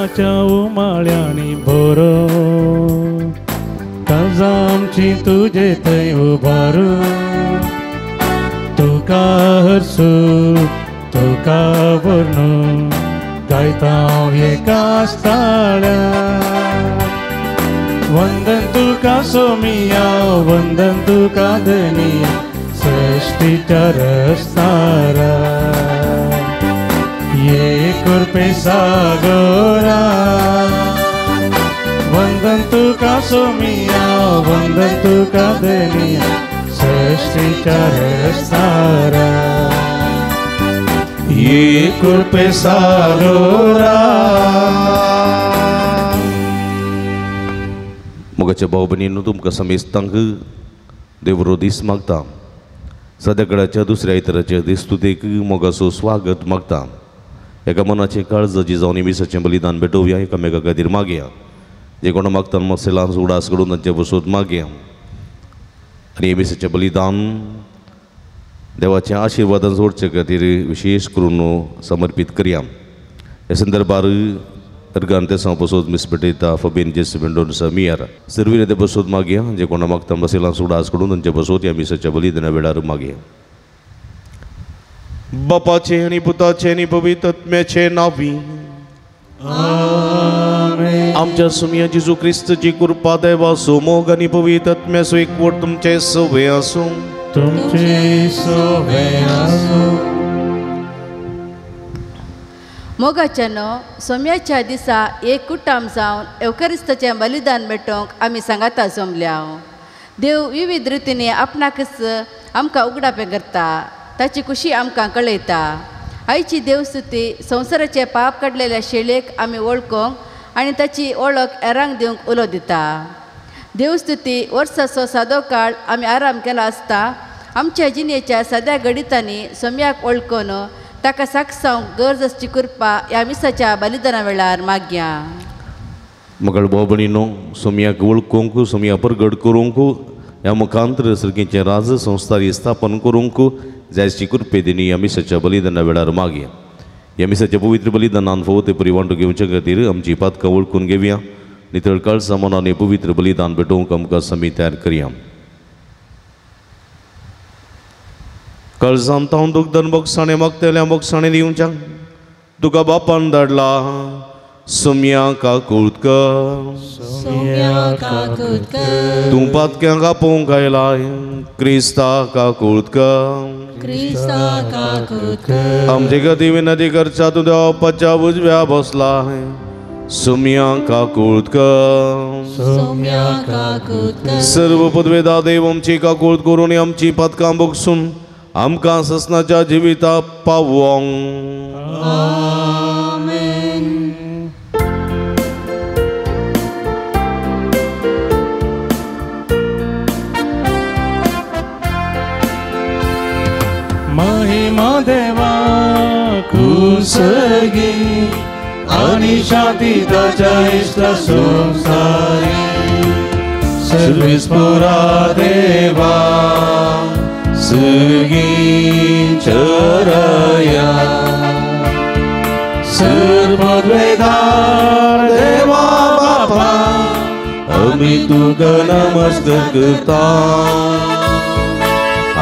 मोगाच्या उमाळ्यांनी भरो काळजां आमची तुजे थंय उबारू तुका हरसू तुका वर्णू गायता हांव एकाच ताळ्यार वंदन तुका सोमिया वंदन तुका धनिया सृष्टीच्या रस्तारा ये कृपे सागरा वंदन तुका सोमिया वंदन तुका धनिया सृष्टीच्या रस्तारा ये कृपे सागरा. मोगाच्या भाव भयणींनो, तुमकां समेस्तांक देवरो दीस मागता. सद्या दुसऱ्या आयताराच्या दिस्तुतेक मोगाचो स्वागत मागता. एका मनाचें काळजाची जावन मिसाचें बलिदान भेटोवया, एकामेका खातीर मागया. जे कोणा मागता मसेलां उडास करून तांचे बसोत मागया आनी मिसाचें बलिदान देवाच्या आशिर्वादान जोडचे खातीर विशेष करून समर्पीत करया. ह्या संदर्भार अर्गान ते बसोत मिस भेटयता फबेन जेस मेंडोन्सा मियार सर्वीन ते बसोत मागया. जे कोणा मागता मसेलां उडास करून तांचे बसोत ह्या मिसाच्या बलिदाना वेळार मागया. बापाचे आनी पुताचे आनी पवित्र आत्म्याचे नांवी आमेन. आमच्या सुमिया जेजू क्रिस्तची कृपा देवाचो मोग आनी पवित्र आत्म्याचो एकवट तुमचे सवे आसूं. तुमचे सवे आसूं. मोगाच्यानो, सोम्याच्या दिसा एक कुटाम जावन एवकरिस्ताचें बलिदान भेटोवंक आमी सांगाता जमल्या. देव विविध रितींनी आपणाकच आमकां उगडापें करता, ताची खुशी आमकां कळयता. आयची देवस्तुती संवसाराचे पाप काडलेल्या शेळेक आमी वळखूंक आनी ताची वळख हेरांक दिवंक उलो दिता. देवस्तुती वर्साचो सादो काळ आमी आराम केला आसता आमच्या जिणेच्या साद्या घडितांनी सोम्याक वळखून ताका साक्षावंक गरज आसची कृपा ह्या मिसाच्या बलिदाना वेळार मागया. मगळ भाव भयणींनो, सोम्याक वळखूंक, सोम्या परगट करूंक, ह्या मुखांतर सर्गीचें राज संस्थारी स्थापन करूंक जायची कृपे दिनी ह्या मिसाच्या बलिदाना वेळार मागया. ह्या मिसाच्या पवित्र बलिदानान फावो ते परी वांटो घेवचे खातीर आमची पातकां वळखून घेवया. नितळ काळजा मनान पवित्र बलिदान भेटोवंक आमकां समी तयार करया. काळजान तावन दुग्धन बोगसाणे मागतल्या बोगसाणे दिवच्या तुका बापान धाडला सोम्या काकूत कर. तूं पातक्यांक आपोवंक आयलाय क्रिस्ता काकूत कर. आमचे खातीर विनंती करच्या तूं देवाच्या उजव्या बसला सोम्या काकूत कर. सर्व पदवेदा देव आमची काकूत करून आमची पातकां बगसून आमकां ससनाच्या जिविता पावोंक. आमेन. महिमा देवा कुसगी आनी शांती ताच्या इश्टा संवसारी सर्वीस पुरा देवा सगीं चरया सर्वद्वेदार देवा बापा आमी तुका नमस्कार करता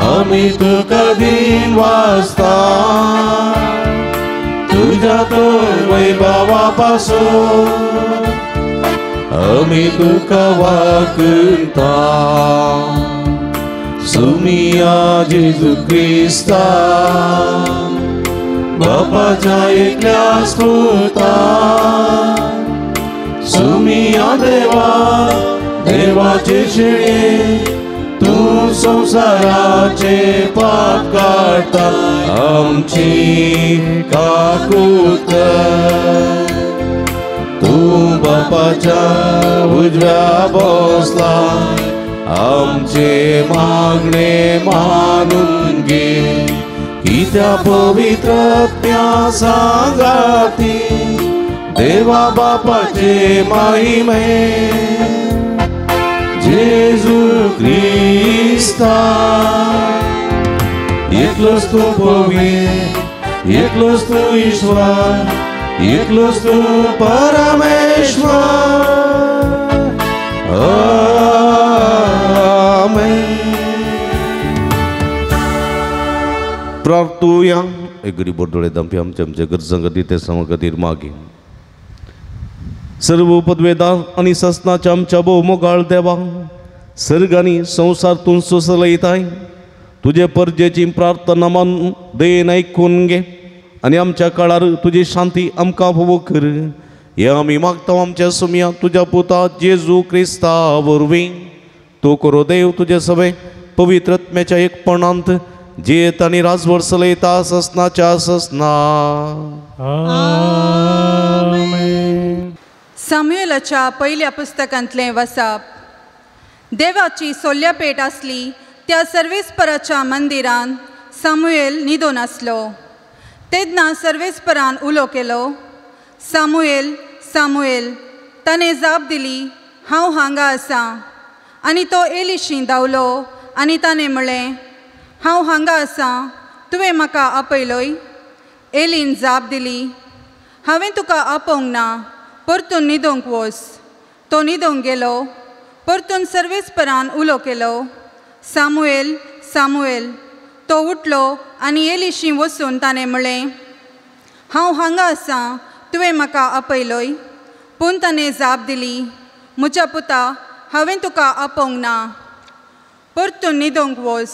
आमी तुका दिन वाजता तुज्या तर वैभवा पासून आमी तुका वाकता. सुमिया जेजू क्रिस्ता बापाच्या एकल्या स्फुता सुमिया देवा देवाचे शिळे तूं संवसाराचे पाप काडटा आमची काकूत कर. तूं बापाच्या उजव्या बसला आमचे मागणे मानून घे कित्या पवित्र आत्म्या सांगाती देवा बापाचे महिमे जेजू क्रिस्ता. एकलोच तूं पवित्र, एकलोच तूं ईश्वर, एकलोच तूं परमेश्वर. आमेन. प्रार्थुया. एक गरीब दोळे दंपी आमच्या आमच्या गरजां खातीर ते समा खातीर मागीर सर्व पदवेदार आनी ससनाच्या आमच्या भोव मोगाळ देवा, सर्ग आनी संवसार तूं सोसलयताय. तुजे परजेची प्रार्थना मान दयेन आयकून घे आनी आमच्या काळार तुजी शांती आमकां फावो कर. हे आमी मागता आमच्या सुमया तुज्या पुता जेजू क्रिस्ता वरवीं. तूं करो देव तुजे सवे पवित्र आत्म्याच्या एकपणांत जियेत आनी राजवट चलयता ससनाच्या ससना. आमेन. सामुएलाच्या पयल्या पुस्तकांतलें वसाप. देवाची सोल्यापेट आसली त्या सर्वेस्पराच्या मंदिरान सामुएल न्हिदून आसलो. तेन्ना सर्वेस्परान उलो केलो, सामुएल, सामुएल. ताणें जाप दिली, हांव हांगा आसां. आनी तो एलिशी धांवलो आनी ताणें म्हळें, हांव हांगा आसां, तुवें म्हाका आपयलोय. एलीन जाप दिली, हांवें तुका आपोवंक ना, परतून न्हिदूंक वच. तो न्हिदूंक गेलो. परतून सर्वेस्परान उलो केलो, सामुएल, सामुएल. तो उठलो आनी एलिशी वचून ताणें म्हळें, हांव हांगा आसां, तुवें म्हाका आपयलोय. पूण ताणें जाप दिली, म्हज्या पुता, हांवें तुका आपोवंक ना, परतून न्हिदूंक वच.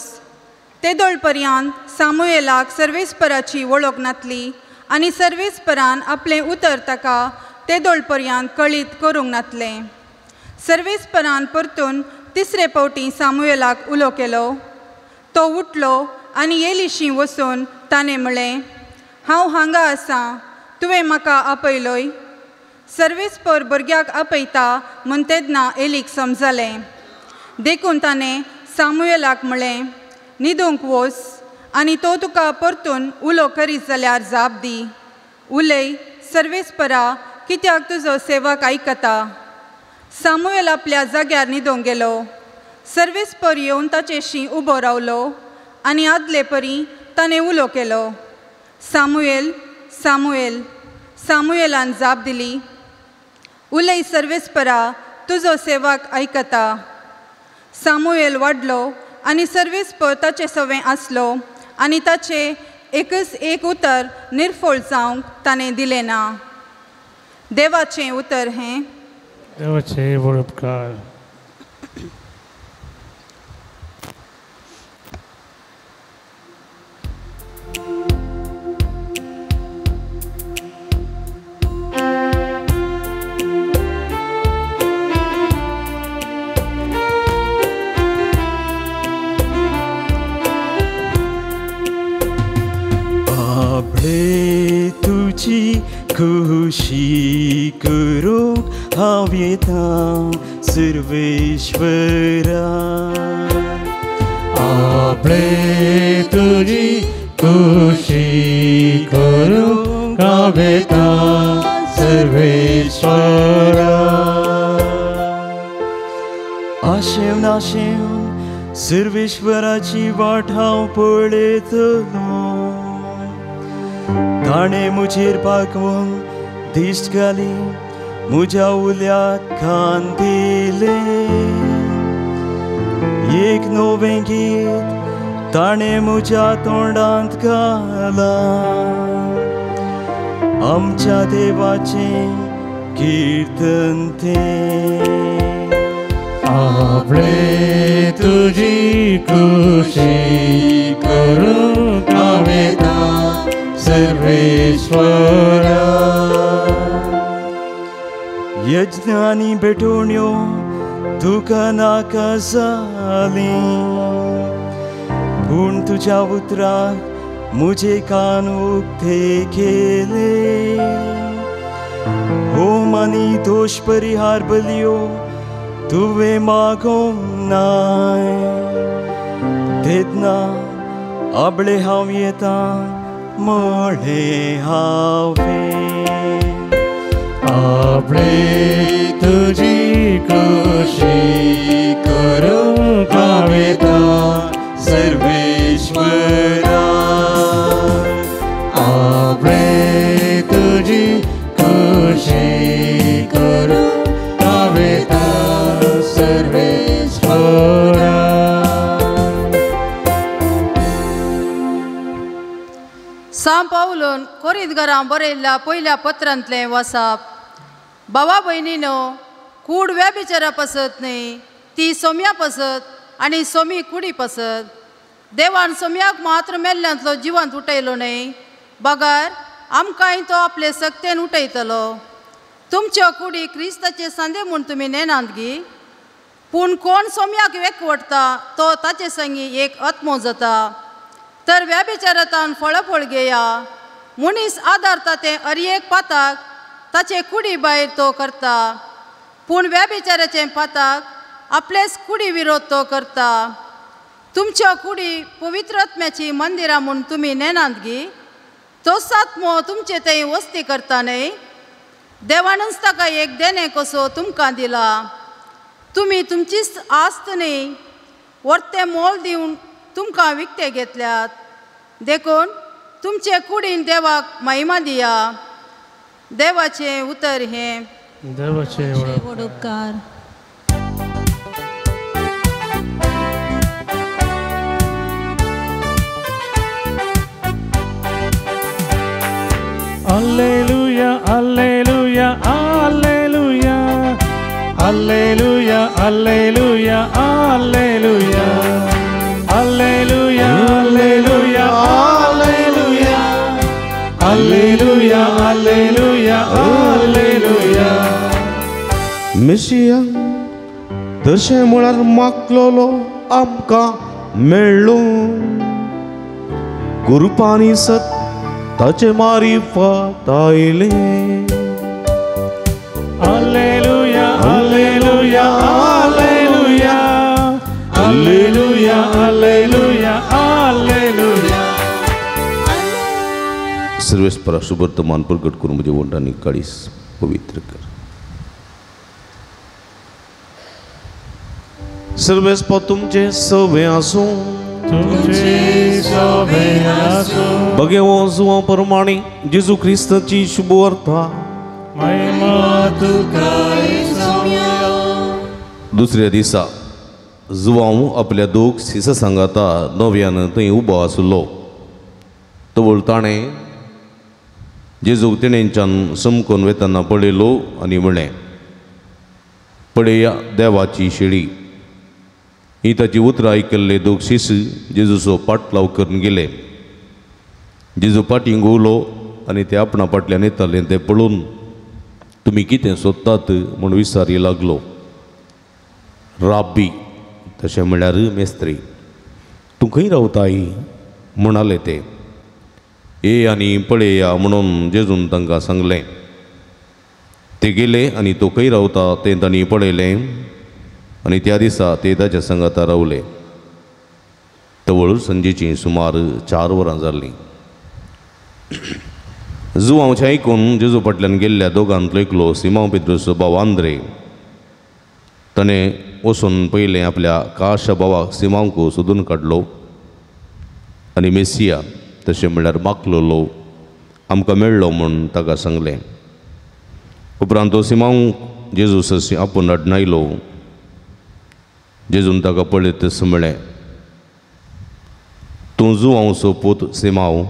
तेदोळ पर्यंत सामुएलाक सर्वेस्पराची वळख नातली आनी सर्वेस्परान आपलें उतर ताका तेदोळ पर्यंत कळीत करूंक नातलें. सर्वेस्परान परतून तिसरे फावटी सामुएलाक उलो केलो. तो उठलो आनी एलिशी वचून ताणें म्हळें, हांव हांगा आसां, तुवें म्हाका आपयलोय. सर्वेस्पर भुरग्याक आपयता म्हूण तेन्ना एलीक समजलें. देखून ताणें सामुएलाक म्हळें, न्हिदूंक वच आनी तो तुका परतून उलो करीत जाल्यार जाप दी. उलय सर्वेस्परा, कित्याक तुजो सेवक आयकता. सामुएल आपल्या जाग्यार न्हिदूंक गेलो. सर्वेस्पर येवन ताचेशी उबो रावलो आनी आदले परी ताणें उलो केलो, सामुएल, सामुएल. सामुएलान जाप दिली, उलय सर्वेस्परा, तुजो सेवक आयकता. सामुएल वाडलो आनी सर्वेस्पर ताचे सवें आसलो आनी ताचें एकच एक उतर निर्फळ जावंक ताणें दिलें ना. देवाचें उतर हें. देवाचें उपकार. आपले तुजी खुशी करूंक हांव येता सर्वेश्वरा. आपले तुजी खुशी करूंक हांव येता सर्वेश्वरा. आशेवन आशेवन सर्वेश्वराची वाट हांव पळयतलो. ताणें म्हजेर पाकोवन दिश्ट घाली, म्हज्या उल्याक कान दिले. एक नवें गीत ताणें म्हज्या तोंडांत घालां, आमच्या देवाचें कीर्तन तें. आपले तुजी खुशी करूंक हांव येता सर्वेश्वरा. यज्ञ आनी भेटवण्यो तुका नाका जाली, पूण तुज्या उतराक म्हजे कान उक्ते केले. होम आनी दोश परिहार बलयो तुवें मागोवंक नाय. तेन्ना आपले हांव येता म्हळें हांवें. आपले तुजी खुशी करूंक हांव येता सर्वेश्वरा. आपले तुजी पावलून कोरिंतकारांक बरयल्ल्या पयल्या पत्रांतलें वाचप. भावा भयणीनो, कूड व्यभिचारा पासत न्हय, ती सोम्या पासत आनी सोमी कुडी पासत. देवान सोम्याक मात्र मेल्ल्यांतलो जिवंत उठयलो न्हय, बगर आमकांय तो आपले सक्तेन उठयतलो. तुमच्यो कुडी क्रिस्ताचे सांदे म्हूण तुमी नेनात गी? पूण कोण सोम्याक एकवटता तो ताचे संगी एक आत्मो जाता. तर व्यभिचारांत फळफळ घेया. मनीस आदारता तें अरयेक पाताक ताचे कुडी भायर तो करता, पूण व्यभिचाराचें पाताक आपलेच कुडी विरोध तो करता. तुमच्यो कुडी पवित्र आत्म्याची मंदिरां म्हूण तुमी नेनात गी? तोच आत्मो तुमचे थंय वस्ती करता न्हय? देवानूच ताका एक देणें कसो तुमकां दिला. तुमी तुमचीच आस्त न्हय, वर्तें मोल दिवन तुमकां विकते घेतल्यात. देखून तुमचे कुडीन देवाक महिमा दिया. देवाचें उतर हें. देवाचे व्हड उपकार. Alleluia, alleluia, alleluia, alleluia, alleluia, alleluia, alleluia, alleluia, alleluia, alleluia, alleluia, alleluia. Messiah तशें म्हळ्यार मागलोलो आमकां मेळ्ळो. कुरपानी सत ताचे मारिफात आयलें. Alleluia, alleluia, alleluia, alleluia, alleluia, alleluia. सर्वेस्परा शुभवर्तमान प्रगट करून म्हजे वंटांनी काळीस पवित्र कर. सर्वेस्पा तुमचें सवें आसूं. तुमचे सवें आसूं. बगे जुवां प्रमाणे जेजू क्रिस्ताची शुभवार्ता. महिमा तुका सोम्या. दुसऱ्या दिसा जुवांव आपल्या दोग सिसा सांगाता नव्यान थंय उबो आसलो. तवळ ताणें जेजूक तेणेंच्यान समकून वेतना पळयलो आनी म्हणलें, पळया देवाची शेळी. ही ताची उतरां आयकल्ले दोग शिस जेजूचो पाटलाव करून गेले. जेजू फाटीं घुंवलो आनी ते आपणा फाटल्यान येताले तें पळोवन तुमी कितें सोदतात म्हूण विचारी लागलो. राब्बी तशें म्हळ्यार मेस्त्री, तूं खंय रावताय म्हणाले ते. ये आनी पळया म्हणून जेजून तांकां सांगलें. ते गेले आनी तो खंय रावता तें तांणी पळयलें आनी त्या दिसा ते ताच्या सांगाता रावले. तवळ संजेचीं सुमार 4 वरां जाल्लीं. जुवांवचें आयकून जेजू फाटल्यान गेल्ल्या दोगांतलो एकलो सिमांव पेद्रूचो भाव आंद्रे ताणें वचून पयलें आपल्या काशा भावाक सिमांवक सोदून काडलो आनी मेसिया तशें म्हणल्यार मागलोलो आमकां मेळ्ळो म्हूण ताका सांगलें. उपरांत तो सिमांव जेजू सरशी आपूण अडणायलो. जेजून ताका पळयतच म्हळें, तूं जुवांवचो पूत सिमांव,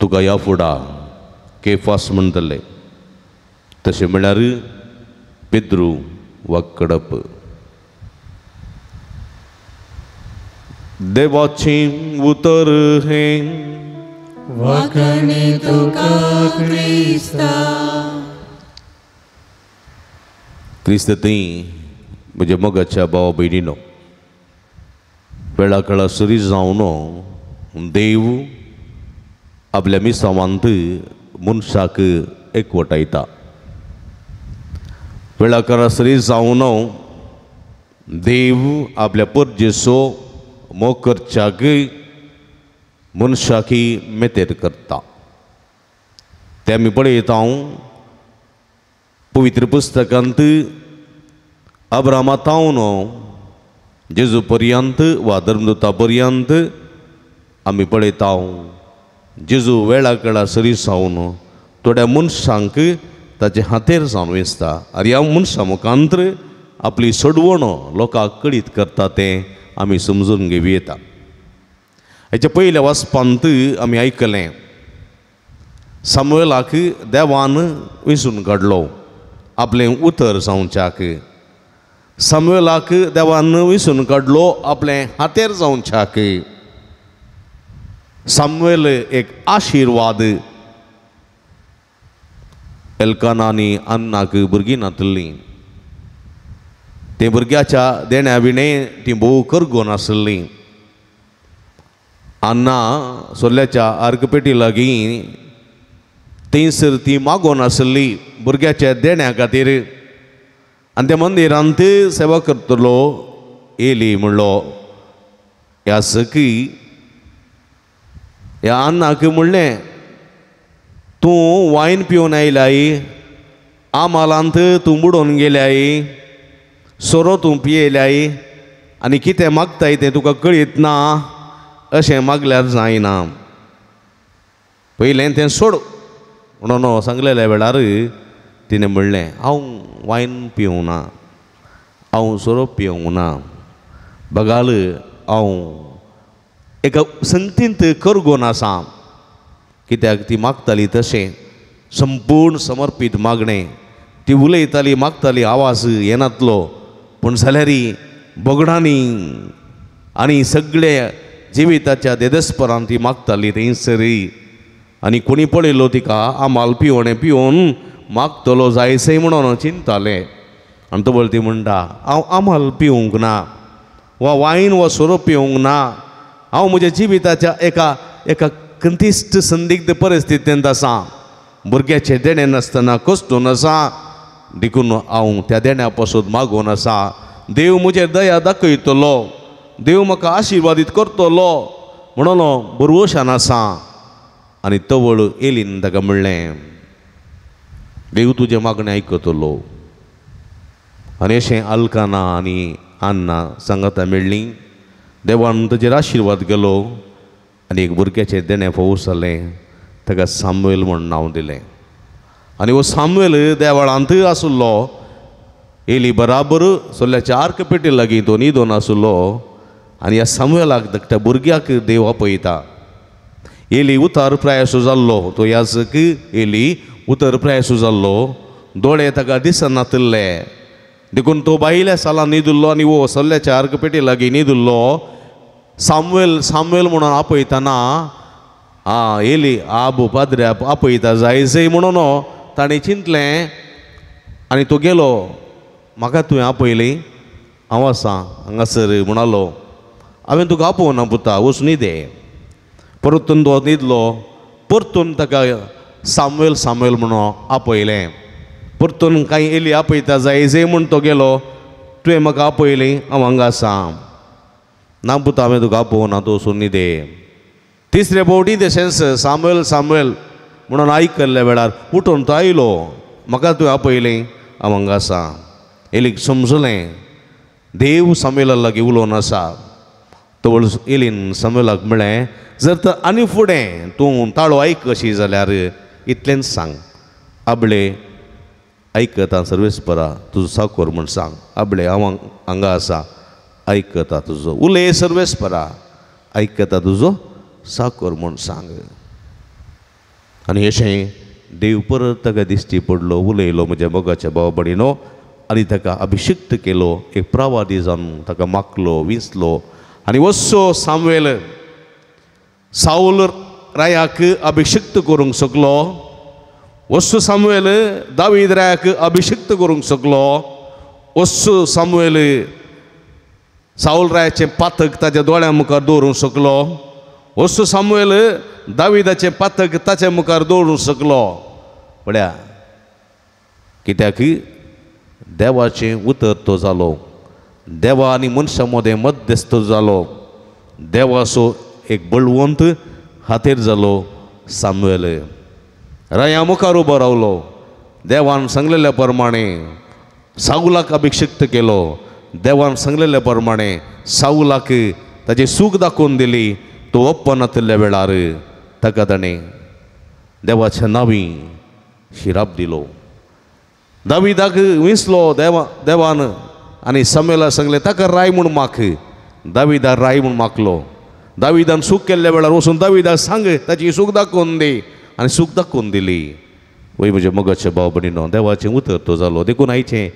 तुका ह्या फुडा केफास म्हणटले, तशें म्हळ्यार पेद्रू वा कडप. देवाचें उतर हें. वाकणे तुका क्रिस्ता. क्रिस्त थंय म्हज्या मोगाच्या भावा भयणीनो, वेळा काळा सरी जावन देव आपल्या मिसावांत मनशाक एकवटायता. वेळा काळा सरी जावन देव आपल्या परजेचो मोग करच्याक मनशाक मेतेर करता. तें आमी पळयता पवित्र पुस्तकांत अब्रामा तावन जेजू पर्यंत वा धर्मदूता पर्यंत आमी पळयता जेजू वेळा काळा सरी सावन थोड्या मनशांक ताचे हातेर जावन वेसता आनी ह्या मनशां मुखांतर आपली सोडवण लोकांक कळीत करता तें आमी समजून घेवं येता. हेच्या पयल्या वाचपांत आमी आयकलें सामुएलाक देवान विसून काडलो आपलें उतर जावच्याक. सामुएलाक देवान विसून काडलो आपलें हातेर जावच्याक. सामुएल एक आशिर्वाद. एल्काना आनी अन्नाक भुरगीं नातल्लीं. ते भुरग्याच्या देण्या विणें ती भोव करगोन आसली. अन्ना सोल्ल्याच्या आर्कपेटी लागीं थंयसर ती मागोन आसली भुरग्याच्या देण्या खातीर. आनी त्या मंदिरांत सेवा करतलो एली म्हणलो ह्या सखी ह्या अन्नाक म्हणलें तूं वायन पिवन आयल्याय, आमालांत तूं बुडोवन गेल्याय, सोरो तूं पियेल्याय आनी कितें मागताय तें तुका कळीत ना, अशें मागल्यार जायना, पयलें तें सोड म्हणून सांगलेल्या वेळार तिणें म्हणलें हांव वायन पिवंक ना, हांव सोरो पिवंक ना, बगाल हांव एका संगतींत करगोन आसा. कित्याक ती मागताली तशें संपूर्ण समर्पीत मागणें ती उलयताली, मागताली, आवाज येनातलो पूण जाल्यार बोगडांनी आनी सगळ्या जिविताच्या देदस्परान ती मागताली थंयसरी. आनी कोणी पळयलो तिका आमाल पिवणें पिवन मागतलो जायसय म्हणून चिंतालें. आनी तो ती म्हणटा हांव आमाल पिवंक ना वा वायन वा सोरो पिवंक ना, हांव म्हज्या जिविताच्या एका एका कंतिश्ट संदिग्ध परिस्थितींत आसा, भुरग्याचें देणें नासतना कश्टून आसा, देखून हांव त्या देण्या पासून मागून आसा. देव म्हजेर दया दाखयतलो, देव म्हाका आशिर्वादीत करतलो म्हणून भरवशान आसा. आनी तवळ एलीन ताका म्हणलें देव तुजें मागणें आयकतलो. आनी अशें अल्काना आनी अन्ना सांगाता मेळ्ळीं. देवान ताचेर आशिर्वाद केलो आनी एक भुरग्याचें देणें फोव जालें, ताका सामुएल म्हूण नांव दिलें. आनी हो सामुएल देवळांत आसलो. एली बराबर सोल्ल्याच्या आर्क पेटी लागीं तो न्हिदोन आसलो. आनी ह्या सामुएलाक धाकट्या भुरग्याक देव आपयता. एली उतार प्रायसो जाल्लो, तो याजक एली उतर प्रायसो जाल्लो, दोळे ताका दिसनातल्ले, देखून तो बायल्या सालान न्हिदुल्लो आनी हो सोल्ल्याच्या आर्क पेटी लागीं न्हिदुल्लो. सामुएल सामुएल म्हणून आपयतना आं एली आबू पाद्रे आपयता जायजय म्हणून ताणें चिंतलें आनी तो गेलो. म्हाका तुवें आपयली, हांव आसा हांगासर म्हणालो, हांवें तुका आपोवना पुता, वच न्हिदे. परतून तो न्हिदलो. परतून ताका सामुएल सामुएल म्हणून आपयलें. परतून कांय एली आपयता जायजय म्हूण तो गेलो. तुवें म्हाका आपयली, हांव हांगा आसा. ना पुता, हांवें तुका आपोवना, तूं वचून न्हिदे. तिसरे फावटी तशेंच सामुएल सामुएल म्हणून आयकल्ल्या वेळार उठून तो आयलो. म्हाका तुवें आपयलें, हांव हांगा आसा. एलीक समजलें देव सामुएला लागीं उलोवन आसा. तो एलीन सामुएलाक म्हळें जर तर आनी फुडें तूं ताळो आयकशी जाल्यार इतलेंच सांग, आबळे आयकता सर्वेस्परा तुजो साकोर म्हूण सांग, आबळे हांव हांगा आसा, आयकता तुजो, उलय सर्वेस्परा आयकता तुजो साकोर म्हूण सांग. आनी अशें देव परत ताका दिश्टी पडलो, उलयलो म्हज्या मोगाच्या भाव भयणीनो, आनी ताका अभिषिक्त केलो, एक प्रवादी जावन ताका मागलो, विंचलो. आनी वचो सामुएल सावल रायाक अभिषिक्त करूंक शकलो, वचो सामुएल दावीद रायाक अभिषिक्त करूंक शकलो, वचो सामुएल सावल रायाचें पातक ताच्या दोळ्यां मुखार दवरूंक शकलो, वचो सामुएल दाविदाचें पातक ताच्या मुखार दवरूंक शकलो. पळया कित्याक देवाचें उतर तो जालो, देवा आनी मनशां मदें मध्यस्थ जालो, देवाचो एक बळवंत हातेर जालो सामुएल. राया मुखार उबो रावलो, देवान सांगलेल्या प्रमाणे सावलाक अभिषिक्त केलो, देवान सांगलेल्या प्रमाणे सावलाक ताचें सूख दाखोवन दिली. तो ओप्पनातल्या वेळार ताका ताणें देवाच्या नांवी शिराप दिलो. दाविदाक विंचलो देवान आनी सामुएलाक सांगलें ताका राय म्हूण माख. दाविदा राय म्हूण माखलो. दाविदान सूख केल्ल्या वेळार वचून दाविदाक सांग ताची सूख दाखोवन दी आनी सूख दाखोवन दिली. वय म्हज्या मोगाचे भाव भयणीनो, देवाचें उतर तो जालो. देखून आयचें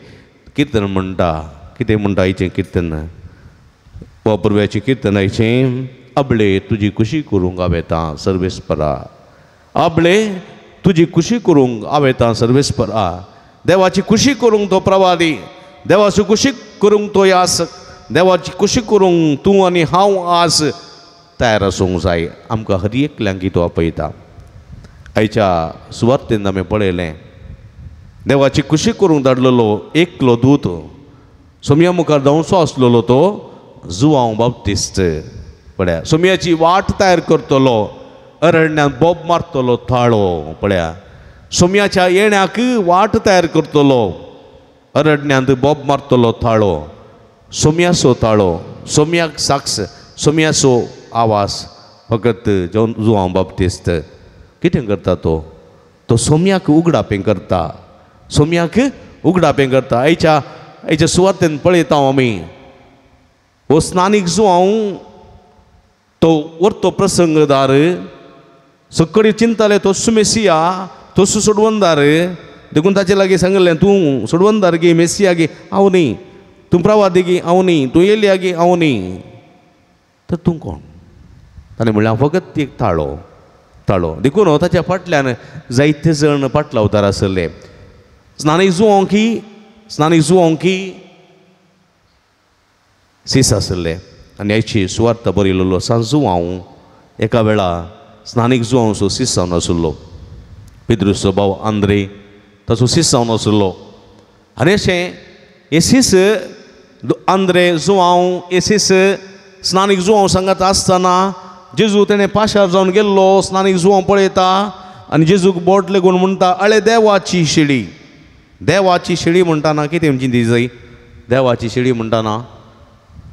किर्तन म्हणटा, कितें म्हणटा आयचें किर्तन, वापुरव्याचें किर्तन आयचें, आबळे तुजी खुशी करूंक हांव येता सर्वेस्परा, आबळे तुजी खुशी करूंक हांव येता सर्वेस्परा. देवाची खुशी करूंक तो प्रवादी, देवाची खुशी करूंक तो यास, देवाची खुशी करूंक तूं आनी हांव आज तयार आसूंक जाय. आमकां हर एकल्यांक तो आपयता. आयच्या सुवार्तेन आमी पळयलें, देवाची खुशी करूंक धाडलेलो एकलो दूत सोमया मुखार धांवचो आसलेलो तो जुवांव बाप्तिस्त. पळया, सोमयाची वाट तयार करतलो, अरण्यान बोब मारतलो थाळो. पळया, सोमयाच्या येण्याक वाट तयार करतलो, अरण्यांत बोब मारतलो थाळो, सोमयाचो ताळो, सोमयाक साक्ष, सोमयाचो आवाज फकत जुवांव बाप्तिस्त. कितें करता तो? तो सोमयाक उगडापें करता, सोमयाक उगडापें करता. आयच्या आयच्या सुवातेन पळयता आमी हो स्नानीक जुवांव तो वर्तो प्रसंगदार, सगळी चिंताले तो मेसिया, तो सोडवंदार. देखून ताचे लागीं सांगलें, तूं सोडवंदार गे, मेसिया गे, हांव न्ही, तूं प्रवादी गे, हांव न्ही, तूं एलिया गे, हांव न्ही, तर तूं कोण? ताणें म्हणलें, हांव फकत एक ताळो ताळो. देखून हो ताच्या फाटल्यान जायते जण पाटलावतार आसले. स्नानीक जुवांव की, स्नानीक जुवांव की सीस आसले. आनी आयची सुवार्थ बरयलेलो सांत जुवांव एका वेळा स्नानीक जुवांवचो सीस जावन आशिल्लो. पेद्रूचो भाव आंद्रे ताचो सीस जावन आशिल्लो. आनी अशें हे सीस आंद्रे जुवांव हे सीस स्नानीक जुवांव सांगत आसतना जेजू तेणें पाशार जावन गेल्लो. स्नानीक जुवांव पळयता आनी जेजूक बोट लेगून म्हणटा, अळे देवाची शेळी. देवाची शेळी म्हणटाना कितें चिंती जाय? देवाची शेळी म्हणटाना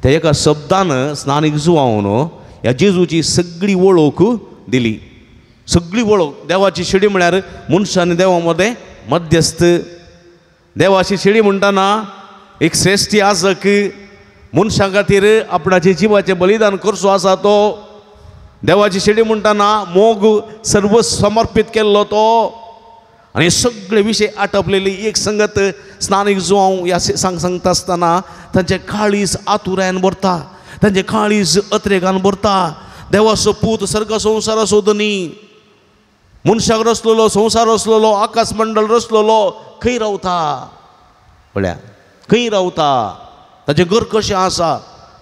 त्या एका शब्दान स्नानीक जुवांव न्हू ह्या जेजूची सगळी वळख दिली, सगळी वळख. देवाची शेळी म्हळ्यार मनशां आनी देवा मदें मध्यस्थ. देवाची शेळी म्हणटाना एक श्रेश्ठ याजक मनशां खातीर आपणाचे जिवाचें बलिदान करचो आसा तो. देवाची शेळी म्हणटाना मोग सर्व समर्पीत केल्लो तो. आनी सगळे विशय आटपलेली एक संगत स्नानीक जुवांव ह्या सांग सांगता आसतना तांचें काळीज आतुरायन भरता, तांचें काळीज अत्रेगान भरता. देवाचो पूत सर्ग संवसाराचो धनी, मनशाक रचलेलो, संवसार रचलेलो, आकाश मंडळ रचलेलो, खंय रावता? पळया, खंय रावता? ताचें घर कशें आसा,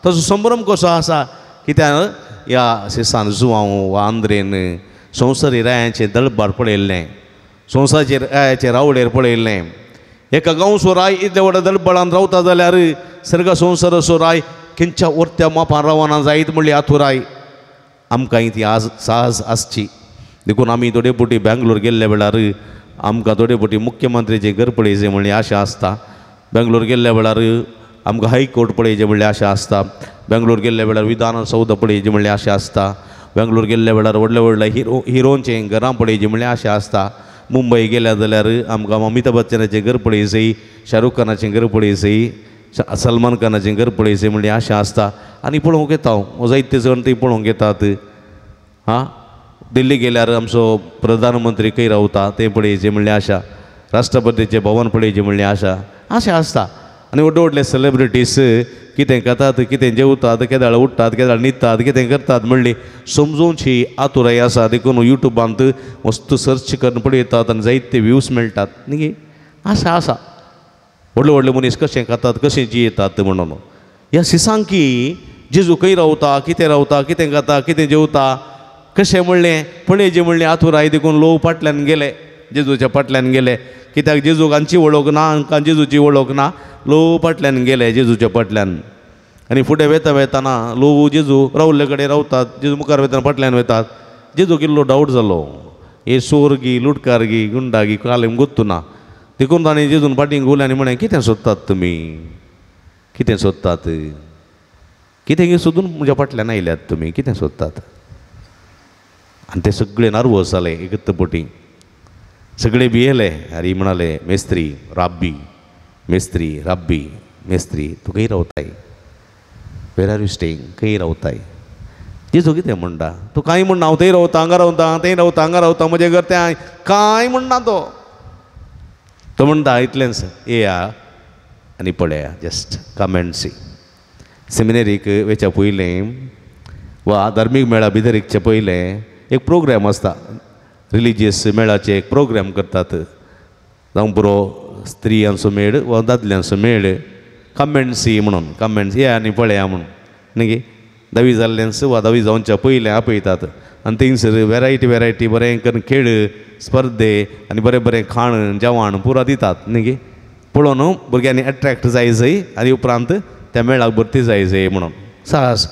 ताचो संभ्रम कसो आसा? कित्याक ह्या सिसान जुवांव वा आंद्रेन संवसारी रायांचें दळबार पळयल्लें, संवसाराचेर रायाचें रावळेर पळयल्लें. एका गांवचो राय इतल्या व्हडा दळबळान रावता जाल्यार सर्ग संवसाराचो राय खंयच्या वरत्या मापान रावना जायत म्हणली आतुराय. आमकां ती आज साहस आसची. देखून आमी थोडे फावटी बेंगलोर गेल्ल्या वेळार आमकां थोडे फावटी मुख्यमंत्र्याचें घर पळयचें म्हणली आशा आसता. बेंगलोर गेल्ल्या वेळार आमकां हायकोर्ट पळयचें म्हणली आशा आसता. बेंगलोर गेल्ल्या वेळार विधानसौध पळयचें म्हणली आशा आसता. बेंगलोर गेल्ल्या वेळार व्हडल्या व्हडल्या हिरोंचें घरां पळयचें म्हणल्यार आशा आसता. मुंबय गेल्या जाल्यार आमकां अमिताभ बच्चनाचें घर पळयचें, शाहरुख खानाचें घर पळयचें, सलमान खानाचें घर पळयचें म्हणल्यार आशा आसता. आनी पळोवंक येता हांव, जायते जण थंय पळोवंक येतात. हां, दिल्ली गेल्यार आमचो प्रधानमंत्री खंय रावता तें पळयचें म्हणल्यार आशा, राष्ट्रपतीचें भवन पळयचें म्हणल्यार आशा, आशा आसता. आनी व्हडले व्हडले सेलेब्रिटीज कितें खातात, कितें जेवतात, केदाळ उठ्ठात, केदाळ न्हिदतात, कितें करतात म्हणली समजोवची आतुराय आसा. देखून युट्यूबांत वस्तू सर्च करून पळयतात आनी जायते व्यूज मेळटात न्ही. आशा आसा व्हडले व्हडले मनीस कशें खातात, कशें जियेतात म्हणून. ह्या सिसांकी जेजू खंय रावता, कितें रावता, कितें खाता, कितें जेवता, कशें म्हणलें पळयचें म्हणलें आतुराय. देखून लोक फाटल्यान गेले, जेजूच्या फाटल्यान गेले. कित्याक जेजूक हांची वळख ना, हांकां जेजूची वळख ना. लोक फाटल्यान गेले जेजूच्या फाटल्यान. आनी फुडें वेता वेताना लोक जेजू रावल्ले कडेन रावतात, जेजू मुखार वेतना फाटल्यान वेतात. जेजूक इल्लो डावट जालो, हे चोर गी, लुटकार गी, गुंडा गी, कालेम गोत्तू ना. देखून ताणें जेजून फाटीं घुले आनी म्हणलें, कितें सोदतात तुमी, कितें सोदतात, कितें सोदून म्हज्या फाटल्यान आयल्यात तुमी, कितें सोदतात? आनी ते सगळे नर्वस जाले एकत्र पोटी, सगळे भियेले. आनी म्हणाले, मेस्त्री राब्बी, मेस्त्री राब्बी, मेस्त्री तूं खंय रावताय, वेर are you staying, खंय रावताय? जेजू कितें म्हणटा? तूं कांय म्हणना, हांव थंय रावता, हांगा रावता, थंय रावता, हांगा रावता, म्हजें घर तें, कांय म्हणना तो. तो म्हणटा इतलेंच, येया आनी पळया, जस्ट कम एंड सी. सेमिनरीक वेच्या पयलें वा धार्मीक मेळा भितरीकचे पयलें एक प्रोग्राम आसता, रिलिजियस मेळाचे एक प्रोग्राम करतात, जावं पुरो स्त्रियांचो मेळ वा दादल्यांचो मेळ, कम एंड सी म्हणून, कम एंड सी, येया आनी पळया म्हणून न्ही. धावी जाल्ल्यांस वा धावी जावच्या पयलें आपयतात आनी थंयसर वेरायटी वेरायटी बरें करून खेळ स्पर्धे आनी बरें बरें खाण जेवण पुरो दितात न्ही. पळोवन भुरग्यांनी एट्रेक्ट जाय जाय आनी उपरांत त्या मेळाक भरती जाय जाय म्हणून साहस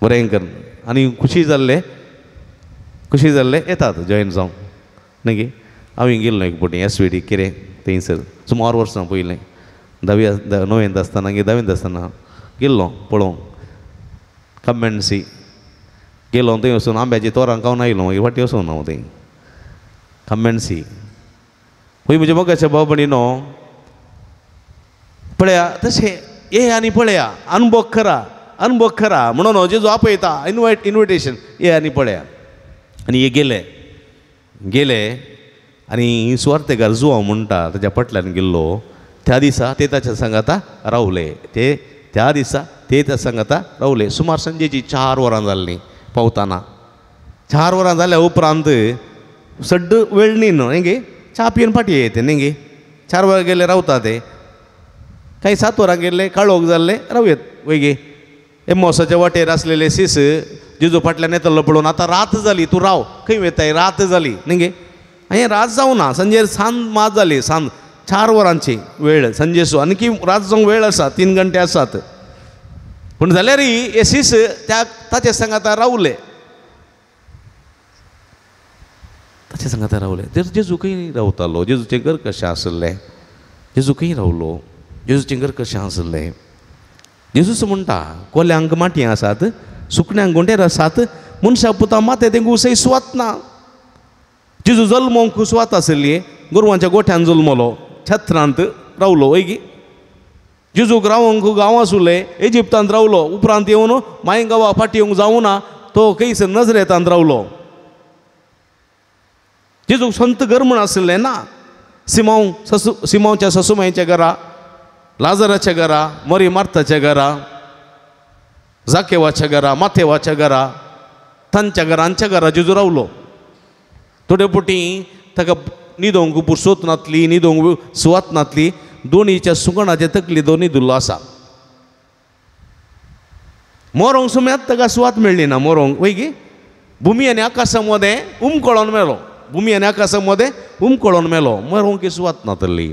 बरें करून आनी खुशी जाल्ले, खुशी जाल्ले येतात जॉयन जावन न्ही. हांव गेल्लो एक फावटी एस वी डी कितें थंयसर सुमार वर्सां पयलें, धावी णवेंत आसतना धावेंत आसतना गेल्लो पळोवंक कम एंड सी. गेलो थंय वचून आंब्याची तोरां खावन आयलो, मागीर फाटीं वचून हांव थंय कम एंड सी. पळय म्हज्या मोगाच्या भाव भयणीनो, पळया तशें ये आनी पळया, अनुभव करा, अनुभव करा म्हणून जेजू आपयता, इनवायट इनविटेशन, ये आनी पळया. आनी हे गेले गेले आनी सुवार्तेकार जुवांव म्हणटा ताच्या फाटल्यान गेल्लो. त्या दिसा ते ताच्या सांगाता रावले, ते त्या दिसा ते त्या सांगाता रावले. सुमार सांजेची 4 वरां जाल्लीं पावतना. 4 वरां जाल्या उपरांत सड्ड वेळ न्ही न्हू गे, च्या पिवन फाटीं येते न्ही गे. 4 वरां गेले रावता ते, कांय 7 वरां गेल्ले काळोख जाल्ले रावयत वय गे. एमोसाच्या वाटेर आसलेले सीस जेजू फाटल्यान येतलो पळोवन, आतां रात जाली, तूं राव, खंय वेताय, रात जाली न्ही गे. आनी रात जावना, सांजेर सांज मात जाली, सांज 4 वरांची वेळ सांजेचो, आनी रात जावंक वेळ आसा, 3 घंटे आसात. पूण जाल्यारय हे सीस त्या ताचे सांगाता रावले, ताचे सांगाता रावले. जेजू खंय रावतालो? जेजूचें घर कशें आसलें? जेजू खंय रावलो? जेजूचें घर कशें आसलें? जेजूच म्हणटा, कोल्यांक माटयें आसात, सुकण्यांक गोंडेर आसात, मनशा पुता माते तेंकां उसय सुवात ना. जेजू जल्मोंक सुवात आसली, गोरवांच्या गोठ्यान जल्मलो, छत्रांत रावलो वय गी. जेजूक रावंक गांव आसुले, इजिप्तांत रावलो, उपरांत येवन माय गांवा फाटीं येवंक जावना, तो खंयसर नजरेतांत रावलो. जेजूक संत घर म्हूण आसलें ना. सिमांव ससू सिमांवच्या ससुमायच्या घरा, लाजराच्या घरा, मरी मार्ताच्या घरा, जाकेवाच्या घरा, माथेवाच्या घरा, तांच्या घरा, हांच्या घरा जेजू रावलो. थोडे फावटी ताका न्हिदोंक पुरसोत नातली, न्हिदोंक सुवात नातली, दोनीच्या सुगणाचे तकली दोनी दुल्लो आसा. मोरोंक सुम्यात ताका सुवात मेळ्ळी ना, मोरोंक वय गी. भुमी आनी आकाशा मदें उमकळोन मेलो, भुमी आनी आकाशा मदें उमकळोन मेलो, मोरोंक सुवात नातली.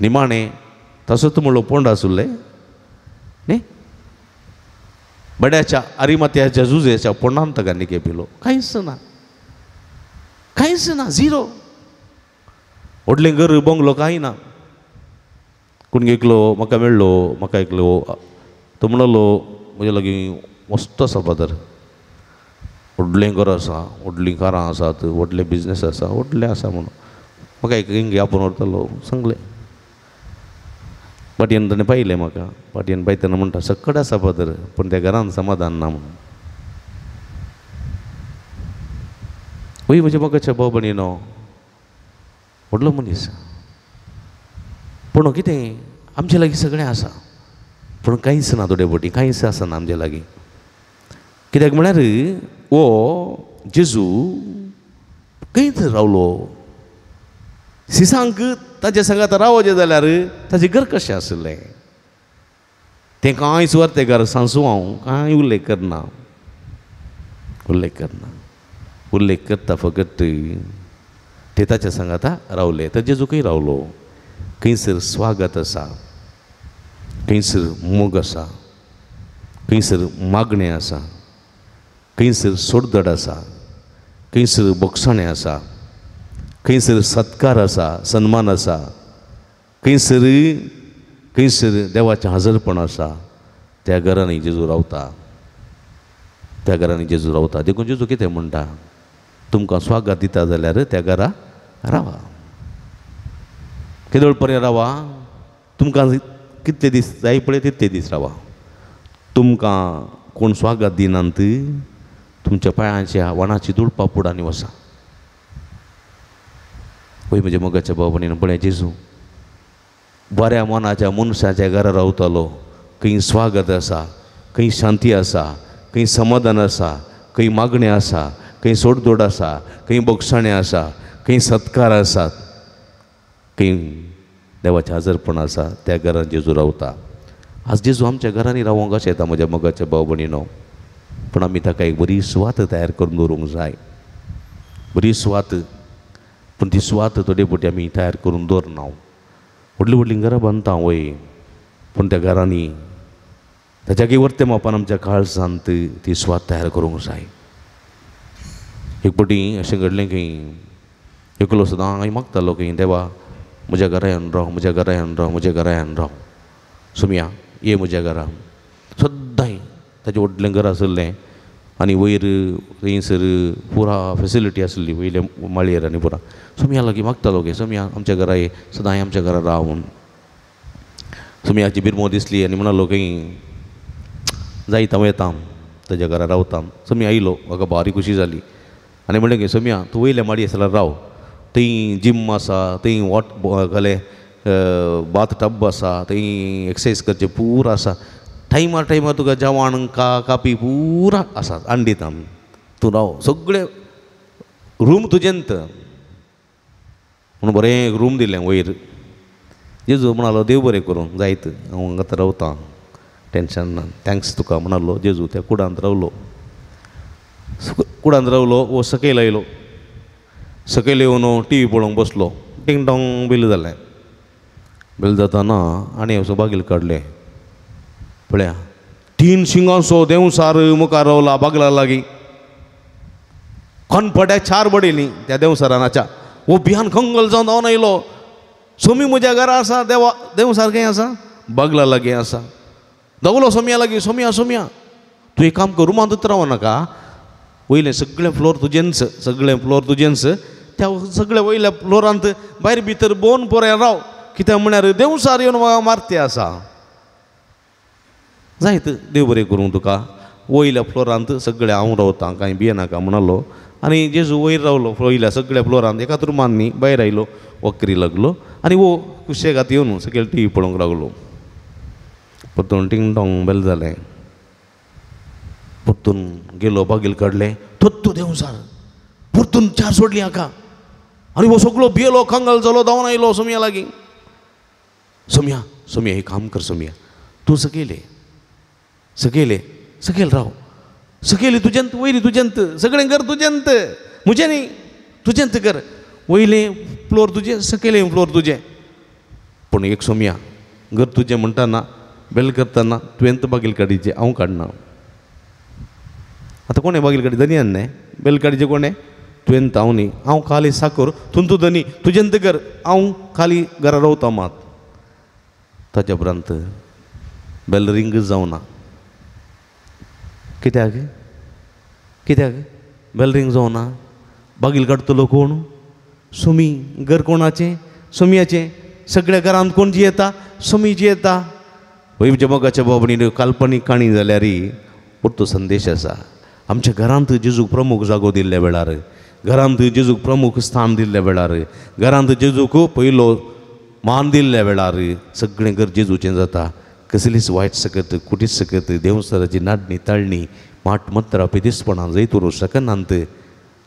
निमाणें तसोच म्हणलो पोंड आसुल्लें न्ही, बड्याच्या आरिमात्याच्या जुजेच्या पोंडान ताका निके पिलो. कांयच ना, कांयच ना, झिरो. व्हडलें घर बंगलो कांय ना. कोण एकलो म्हाका मेळ्ळो, म्हाका एकलो तो म्हणलो म्हजे लागीं मस्त आसा फादर, व्हडलें घर आसा, व्हडलीं कारां आसात, व्हडलें बिजनेस आसा, व्हडलें आसा म्हणून म्हाका एक हिंगे आपोवन व्हरतलो सांगलें. पाटयेन ताणें पायलें म्हाका, पाटयेन पायतना म्हणटा सकट आसा फादर, पूण त्या घरान समाधान ना म्हणून. वय म्हज्या मोगाच्या भाव भयणीनो, व्हडलो मनीस, पूण कितें आमचे लागीं सगळें आसा, पूण कांयच ना, थोडे फावटी कांयच आसना आमचे लागीं. कित्याक म्हळ्यार हो जेजू खंयच रावलो, सिसांक ताचे सांगात रावचें जाल्यार ताचें घर कशें आसलें? तें कांय सुवार्तेकार सांसू हांव कांय उल्लेख करना, उल्लेख करना, उल्लेख करता फकत ते ताच्या सांगाता रावले. तर जेजू खंय रावलो? खंयसर स्वागत आसा, खंयसर मोग आसा, खंयसर मागणें आसा, खंयसर सोडदड आसा, खंयसर बोगसाणें आसा, खंयसर सत्कार आसा, सन्मान आसा, खंयसर खंयसर देवाचें हाजरपण आसा, त्या घरांनी जेजू रावता, त्या घरांनी जेजू रावता. देखून जेजू कितें म्हणटा, तुमकां स्वागत दिता जाल्यार त्या घरा रावा. केदोळ पर्यंत रावा? तुमकां कितले दीस जाय पळय तितले दीस रावा. तुमकां कोण स्वागत दिनात तुमच्या पांयांच्या वणाची धूळ पापुडांनी वसा. वय म्हज्या मोगाच्या भाव भयणीन पळय जेजू बऱ्या मनाच्या मनशाच्या घरा रावतालो. खंय स्वागत आसा, खंय शांती आसा, खंय समाधान आसा, खंय मागणें आसा, खंय सोडदोड आसा, खंय बोगसाणें आसा, खंय सत्कार आसात, खंय देवाचें हाजरपण आसा, त्या घरान जेजू रावता. आज जेजू आमच्या घरांनी रावोंक अशें येता म्हज्या मोगाच्या भाव भयणीनो. पूण आमी ताका एक बरी सुवात तयार करून दवरूंक जाय, बरी सुवात. पूण ती सुवात थोडे फावटी आमी तयार करून दवरना. व्हडलीं व्हडलीं घरां बांदता वय, पूण त्या घरांनी ताच्या वर्ते मापान आमच्या काळजांत ती सुवात तयार करूंक जाय. एक फावटी अशें घडलें की एकलो सदां मागतालो की देवा म्हज्या घरा येवन राव, म्हज्या घरा येवन राव, म्हज्या घरा येवन राव, सोम्या ये म्हज्या घरा. सद्दांय ताचें व्हडलें घर आसलें आनी वयर थंयसर पुरा फेसिलिटी आसली वयल्या माळयेर आनी पुरा. सोम्या लागीं मागतालो की सोम्या आमच्या घरा ये, सदांय आमच्या घरा राव म्हूण. सोम्याची बिरमो दिसली आनी म्हणालो की जायत हांव येता ताज्या घरा रावता. सोम्या आयलो, म्हाका भारी खुशी जाली आनी म्हणलें की सोम्या तूं वयल्या माडयेर जाल्यार राव, थंय जिम आसा, थंय वॉट घालें बाथ टब आसा, थंय एक्सरसायज करचें पुरा आसा, टायमार टायमार तुका जेवण कापी पुरा आसा हाडून दिता, तूं राव, सगळें रूम तुजेंत म्हणून बरें एक रूम दिलें वयर. जेजू म्हणालो देव बरें करूं जायत हांव हांगां रावता, टेंशन ना, thanks तुका म्हणालो. जेजू त्या कुडांत रावलो, कुडांत रावलो. वो सकयल आयलो, सकयल येवन टी व्ही पळोवंक बसलो. टिंग टोंग बेल जालें. बेल जाताना आनी असो बागील काडलें, पळया 3 शिंगांचो देंवसार मुखार रावला बागला लागीं. कनपट्याक 4 बडयलीं त्या देंवसारान. आच्या वो भियान खंगल जावन धांवन आयलो. सोमी म्हज्या घरा आसा, देवा देंवसार खंय आसा, बागला लागीं आसा. धांवलो सोम्या लागीं, सोम्या सोम्या तूं एक काम कर, रुमांतूच रावो नाका, वयलें सगळें फ्लोर तुजेंच, सगळें फ्लोर तुजेंच, त्या सगळ्या वयल्या फ्लोरांत भायर भितर बोन पोऱ्या राव, कित्याक म्हळ्यार देंवसार येवन म्हाका मारते आसा. जायत देव बरें करूं तुका, वयल्या फ्लोरांत सगळें हांव रावता, कांय भियेनाका म्हणालो. आनी जेजू वयर रावलो वयल्या सगळ्या फ्लोरांत एकाच रुमान न्ही भायर आयलो, वक्री लागलो आनी वो कुशेगात येवन सकयल टी व्ही पळोवंक लागलो. परतून टिंग टोंग बेल जालें. परतून गेलो, बागील काडलें, थोत्तो देंवसार परतून 4 सोडली हाका. आनी हो सगळो भियेलो, कंगाल जालो, धांवन आयलो सोम्या लागीं. सोम्या सोम्या एक काम कर सोम्या, तूं सकयले सकयले सकयल राव, सकयले तुजेंत, वयली तुजेंत, सगळें घर तुजेंत, म्हजें न्ही तुजेंत कर, वयलें फ्लोर तुजें, सकयलें फ्लोर तुजें. पूण एक सोम्या घर तुजें म्हणटाना बेल करतना तुवेंत बागील काडीचें, हांव काडना. आतां कोणें बागील काडी, धनयान न्ही बेल काडीचें कोणें, तुवेंत, हांव न्ही, हांव खाली साकर, तूं तूं धनी, तुजेंत कर, हांव खाली घरा रावता मात. ताच्या उपरांत बेल रिंग जावना. कित्याक कित्याक बेल रिंग जावना? बागील काडटलो कोण? सोमी. घर कोणाचें? सोम्याचें. सगळ्या घरांत कोण जियेता? सोमी जियेता. वय म्हज्या मोगाच्या भाव काल्पनीक काणी जाल्यार परतो संदेश आसा. आमच्या घरांत जेजूक प्रमुख जागो दिल्ल्या वेळार, घरांत जेजूक प्रमुख स्थान दिल्ल्या वेळार, घरांत जेजूक पयलो मान दिल्ल्या वेळार सगळें घर जेजूचें जाता. कसलीच वायट सकत, कुटीच सकत, देंवसाराची नाडणी ताळणी माट मत्रां पिदिसपणां जैत उरूंक शकनात.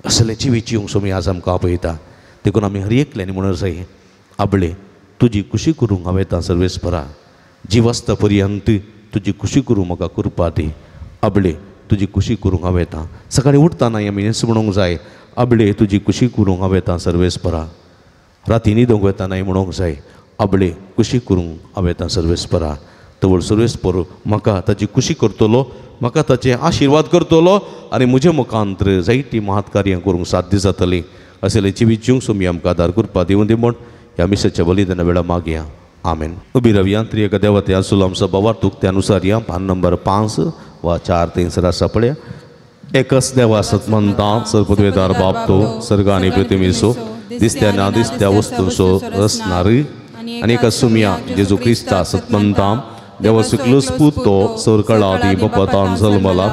असले जिवीत जिवंक सोमी आज आमकां आपयता. देखून आमी हर एकल्यानी म्हणून जाय, आबळे तुजी खुशी करूंक हांव येता सर्वेस्परा, जीव आसता पर्यंत तुजी खुशी करूंक म्हाका कृपा दी, आबळे तुजी खुशी करूंक हांव येता. सकाळीं उठतना आमी हेंच म्हणूंक जाय, आबळे तुजी खुशी करूंक हांव येता सर्वेस्परा. राती न्हिदोंक वेतानाय म्हणूंक जाय, आबळे खुशी करूंक हांव येता सर्वेस्परा. तवळ सर्वेस्पर म्हाका ताची खुशी करतलो, म्हाका ताचे आशिर्वाद करतलो आनी म्हजे मुखांतर जायतीं महत् कार्यां करूंक साध्य जातलीं. असलें जिवीत जिवंक सोमी आमकां आदार करपा दिवूं दी म्हूण ह्या मिसाच्या बलिदाना वेळा मागया. आमेन. उबी रावया. त्रिएक देवते आसूल आमचो भावार्थ त्या अनुसार या पान नंबर 5 वा 4 थंयसर आसा पळया. एकच देवा सतमंता सर्वपदवेदार बाप तो सर्ग आनी पृथ्वीचो दिसत्या ना दिसत्या वस्तूंचो रचणारी आनी एका सुमया जेजू क्रिस्ता सतमंता देवा सुकलोस पूत तो सरकाळा आदी बापातान जल्मला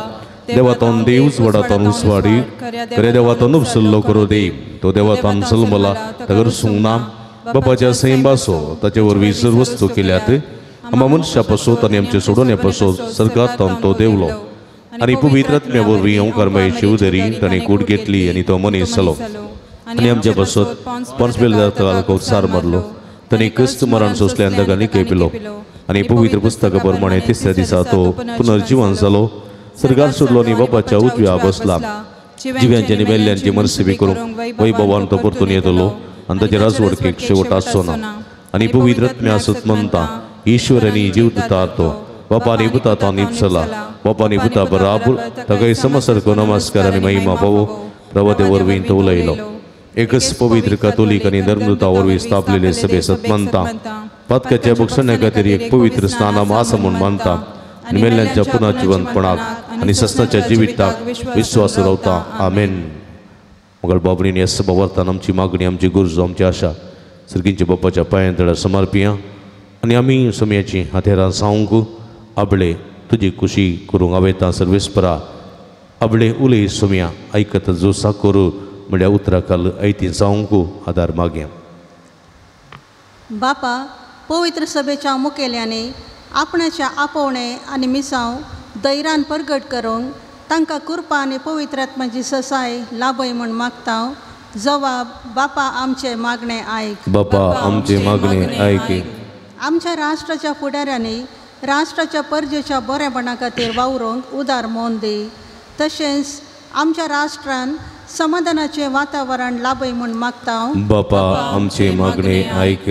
देवातान देव वडातान उसवाडी खऱ्या देवातान उपसल्लो करो देव तो देवातान जल्मला ताका सुंगना बापाच्या सैंबासो ताचे वरवीं सर्वस्तू केल्यात आमा मनशा पासत आनी आमचे सोडोवण्या पासत सर्गांत तो देवलो आनी पवित्र आत्म्या वरवीं ओंकारमायेची उदरी ताणें कूड घेतली आनी तो मनीस जालो आनी आमच्या पासत पोन्स सार मारलो ताणें क्रिस्त मरण सोंसलें आनी ताका निके पिलो आनी पवित्र पुस्तका प्रमाणे तिसऱ्या दिसा तो पुनर्जिवन जालो सर्गार सोडलो आनी बापाच्या उजव्या बसला जिव्यांचे आनी मेल्ल्यांची मर्सिबी करूंक वैभवान तो परतून येतलो आनी ताचे राजवडकेक शेवट आसचो ना आनी पवित्र आत्म्या आसत म्हणटा ईश्वर आनी जीव दिता तो बापानी पुता निपसला बापानी पुता बराबर ताका समसारको नमस्कार आनी महिमा पावो प्रभते वरवीं तो उलयलो एकच पवित्र कातोलीक आनी धर्मदूता वरवीं स्थापलेले सभे सत मानता पातकाच्या बक्षण्या खातीर एक पवित्र स्नानाम आसा म्हूण मानता आनी मेल्ल्यांच्या पुनर्जिवंतपणाक आनी सस्नाच्या जिविताक विश्वास रावता. आमेन. मगळ बाबणीन ह्या सभा वर्तान आमची मागणी आमची गरजो आमची आशा सर्गींच्या बापाच्या पांयां तळा समर्पिया आनी आमी समयाची हातेरां सांवंक आबळे तुजी खुशी करूंक हांवें सर्वेस्परा आबळे उलय सोम्या आयकत जो साकोर म्हळ्या उतराखाल आयती जावंक आदार मागया. बापा पवित्र सभेच्या मुखेल्यांनी आपणाच्या आपोवणें आनी मिसांव दैरान परगट करूंक तांकां कृपा आनी पवित्र आत्माची ससाय लाभय म्हूण मागता. जवाब बापा आमचे मागणें आयक. बापा आमचे मागणें आयक. आमच्या राष्ट्राच्या फुडाऱ्यांनी राष्ट्राच्या परजेच्या बरेपणा खातीर वावरूंक उदार मोन दी तशेंच आमच्या राष्ट्रान समाधानाचें वातावरण लाभय म्हूण मागता. बापा आमचे मागणें आयक.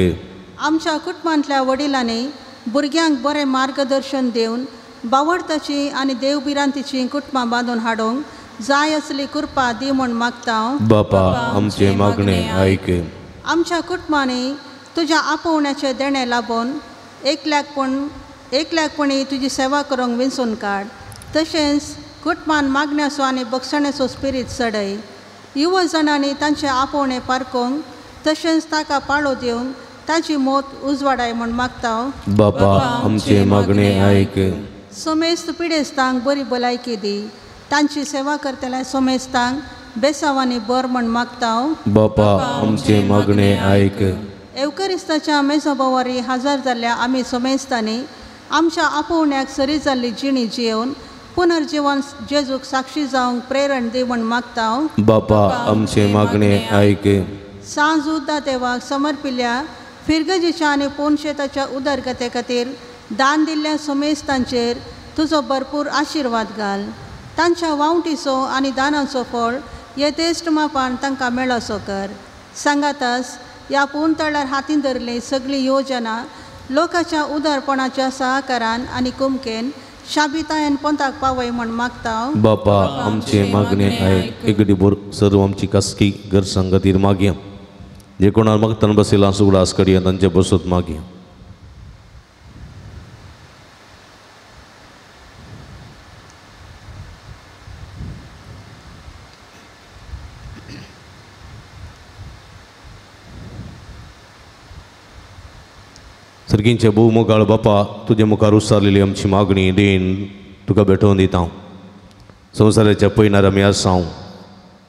आमच्या कुटुंबांतल्या वडिलांनी भुरग्यांक बरें मार्गदर्शन दिवन बावडताची आनी देवभिरांतीची कुटुंबां बांदून हाडूंक जाय असली कृपा दी म्हूण मागता. बापा आमचे मागणें आयक. आमच्या कुटुंबांनी तुज्या आपोवण्याचें देणें लाबोवन एकल्याकपणी तुजी सेवा करूंक विंचून काड तशेंच कुटुंबान मागण्याचो आनी बक्षण्याचो स्पिरीत चडय. युवा जाणांनी तांचें आपोवणें पारकूंक तशेंच ताका पाळो दिवंक ताची मोत उजवाडाय म्हूण मागता. बापा आमचे मागणें आयक. सोमेस्त पिडेस्तांक बरी भलायकी दी तांची सेवा करतल्या सोमेस्तांक बेसावांनी बर म्हूण मागता. बापा आमचे मागणें आयक. एवकरिस्ताच्या मेजोबावारी हजर जाल्ल्या आमी सोमेस्तांनी आमच्या आपोवण्याक सरी जाल्ली जिणी जियेवन पुनर्जिवन जेजूक साक्षी जावंक प्रेरण दी म्हूण मागता. बापा आमचे मागणें आयक. सांज उद्दा देवाक समर्पिल्ल्या फिरगजीच्या आनी पोनशेताच्या उदरगते खातीर दान दिल्ल्या सोमेस्तांचेर तुजो भरपूर आशिर्वाद घाल. तांच्या वावटीचो आनी दानाचो फळ येतेश्ट मापान तांकां मेळसो कर. सांगातास ह्या पून तळार हातीन धरली सगळी योजना लोकांच्या उदारपणाच्या सहकारान आनी कुमकेन शाबितायन पंथाक पावय म्हूण मागता. बापा आमचे मागणें आयक. एक बोर सर्व आमची खासगी घर संगतीर मागया जे कोणाक मागताना बसयलां सुगडास कडया तांचे बसत मागया. सर्गींचे भोव मोगाळ बापा तुजे मुखार उसारलेली आमची मागणी देन तुका भेटोवन दिता. संवसाराच्या पयनार आमी आसाव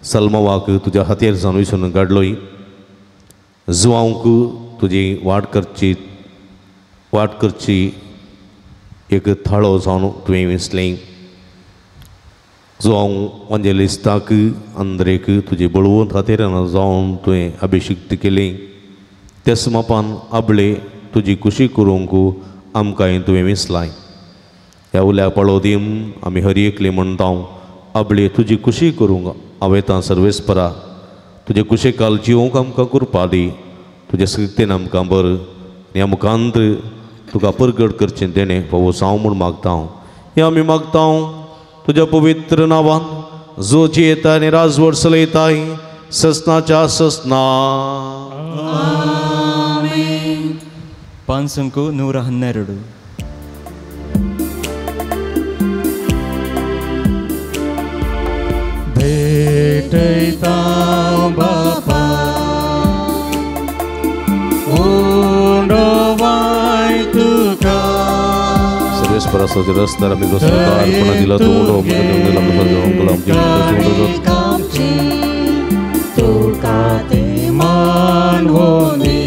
सल्मवाक तुज्या हातेर जावन विसरून काडलोय जुवांक तुजी वाट करची एक थाळो जावन तुवें विसलें. जुवांव वांजेलिस्ताक आंद्रेक तुजी बळवंत हातेरान जावन तुवें अभिशिक्त केलें त्याच मापान आबळे तुजी खुशी करूंक आमकांय तुवें विसलाय. ह्या उल्या पळो दीम आमी हर एकली म्हणटा आबळे तुजी खुशी करूंक हांवें सर्वेस्परा तुजे कुशेकाल जिवंक आमकां कृपा दी तुजे शक्तीन आमकां बर ह्या मुखांत तुका परगट करचें देणें फावो जावं म्हूण मागता. हें आमी मागता तुज्या पवित्र नांवान जो जियेता आनी राजवट चलयताय ससनाच्या ससना. 512. भेटयता बापा उंडो वाय तुका सर्वेस्पराचो रस्त्यार आमी उदारपणा दिला तो उडो तुका ते मानवनी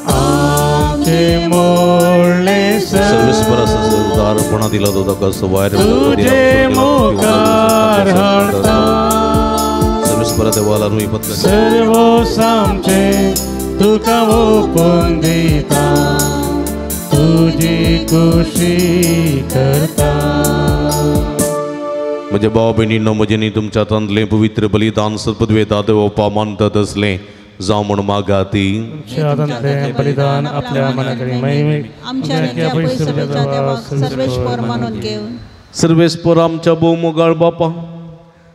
आमचे मोडले सर्वेस्पराचो उदारपणा दिला तो ताका सवायर तुझे मुखार हाडता सर्वेस्परा देवाला न्हय पत्र सर्व आमचे तुका ओपून दिता तुजी खुशी करता. म्हज्या भाव भयणींनो म्हजें तुमच्या हातांतलें पवित्र बलिदान सदपदवेता देवपा मानतात असलें जावं म्हूण मागाती. हातांतलें बलिदान आपल्या मना कडेन सर्वेस्पर आमच्या भोवमोगाळ बापा,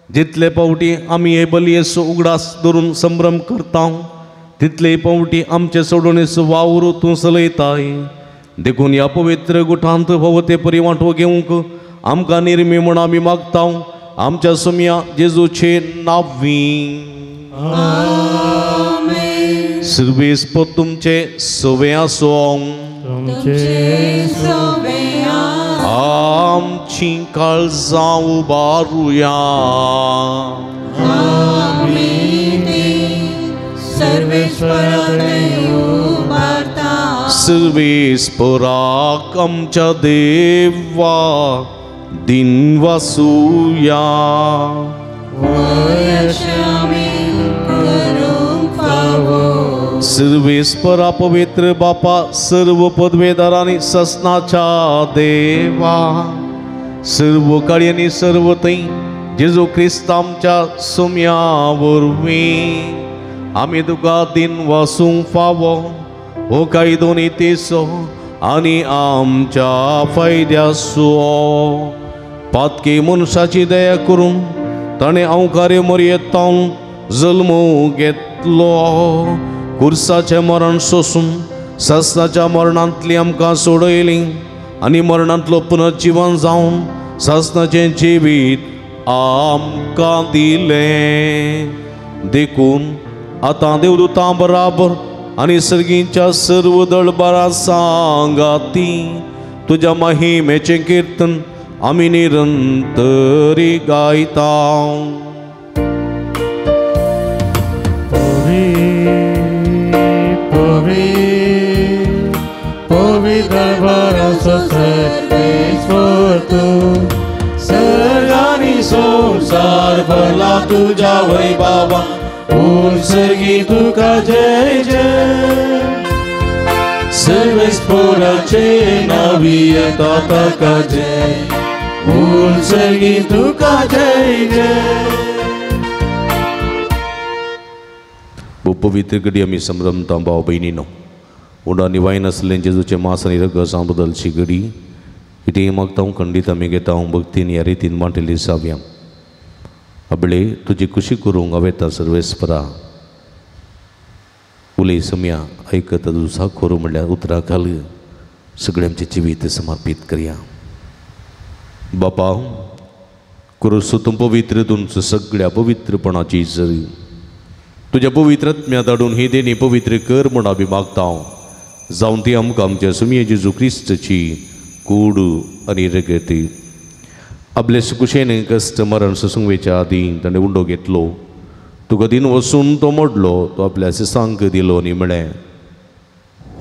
जितले पावटी आमी हे बलयेचो उगडास धरून संभ्रम करता तितले पावटी आमचे सोडोवणेचो वावर तूं चलयताय. देखून ह्या पवित्र गुठांत फावो ते परी वांटो घेवंक आमकां निर्मी म्हूण आमी मागता आमच्या सोम्या जेजूचे नांवी. सर्वेस्पर तुमचे सवे आसूं. आमची काळजां उबारुया. सर्वेस्पराक आमच्या देवा दिनवासुया. सर्वेस्परा पवित्र बापा, सर्व पदवेदारांनी ससनाच्या देवा, सर्व कार्यांनी सर्व थंय जेजू क्रिस्त आमच्या सोम्या वरवीं आमी तुका दिनवासूंक फावो हो कायदो नितीचो आनी आमच्या फायद्याचो. पातकी मनशाची दया करून ताणें अवकार्य मरयेतावन जल्म घेतलो. कुर्साचें मरण सोसून सासणाच्या मरणांतली आमकां सोडयली आनी मरणांतलो पुनर्जिवन जावन सासणाचें जिवीत आमकां दिलें. देखून आतां देवदूतां बराबर आनी सर्गींच्या सर्व दळबारा सांगाती तुज्या महिमेचें किर्तन आमी निरंतरी गायता. पवित्र सर्वेस्पर तूं सर्गांनी संवसार भरला तुज्या वैभवान उत्सर्गी तुका जय जय. सर्वेस्पराचे नांवी येता ताका जय, उत्सर्गी तुका जय जय. पवित्र घडी आमी संभ्रमता भाव भयणीनो, उंडा निवायन आसलें जेजूचें मांस आनी रगत बदलची घडी कितें मागता खंडीत आमी घेता भक्तीन ह्या रितीन मांडिल्ली जावया. अबळे तुजी खुशी करूंक हांव येता सर्वेस्परा, उलय सम्या आयकता तुजो करूं म्हणल्यार उतरां घाल सगळें आमचें जिवीत समर्पीत करया. बापा क्रूस तूं पवित्र तुमचो सगळ्या पवित्रपणाची जरी तुज्या पवित्र आत्म्या धाडून ही देणी पवित्र कर म्हूण आमी मागता जावन ती आमकां आमच्या सुमये जेजू क्रिस्ताची कूड आनी रगत. आपले कुशेन कश्ट मरण सोसूंक वयच्या आदीं ताणें उंडो घेतलो, तुका दिन वचून तो मोडलो, तो आपल्या शिसांक दिलो आनी म्हळें,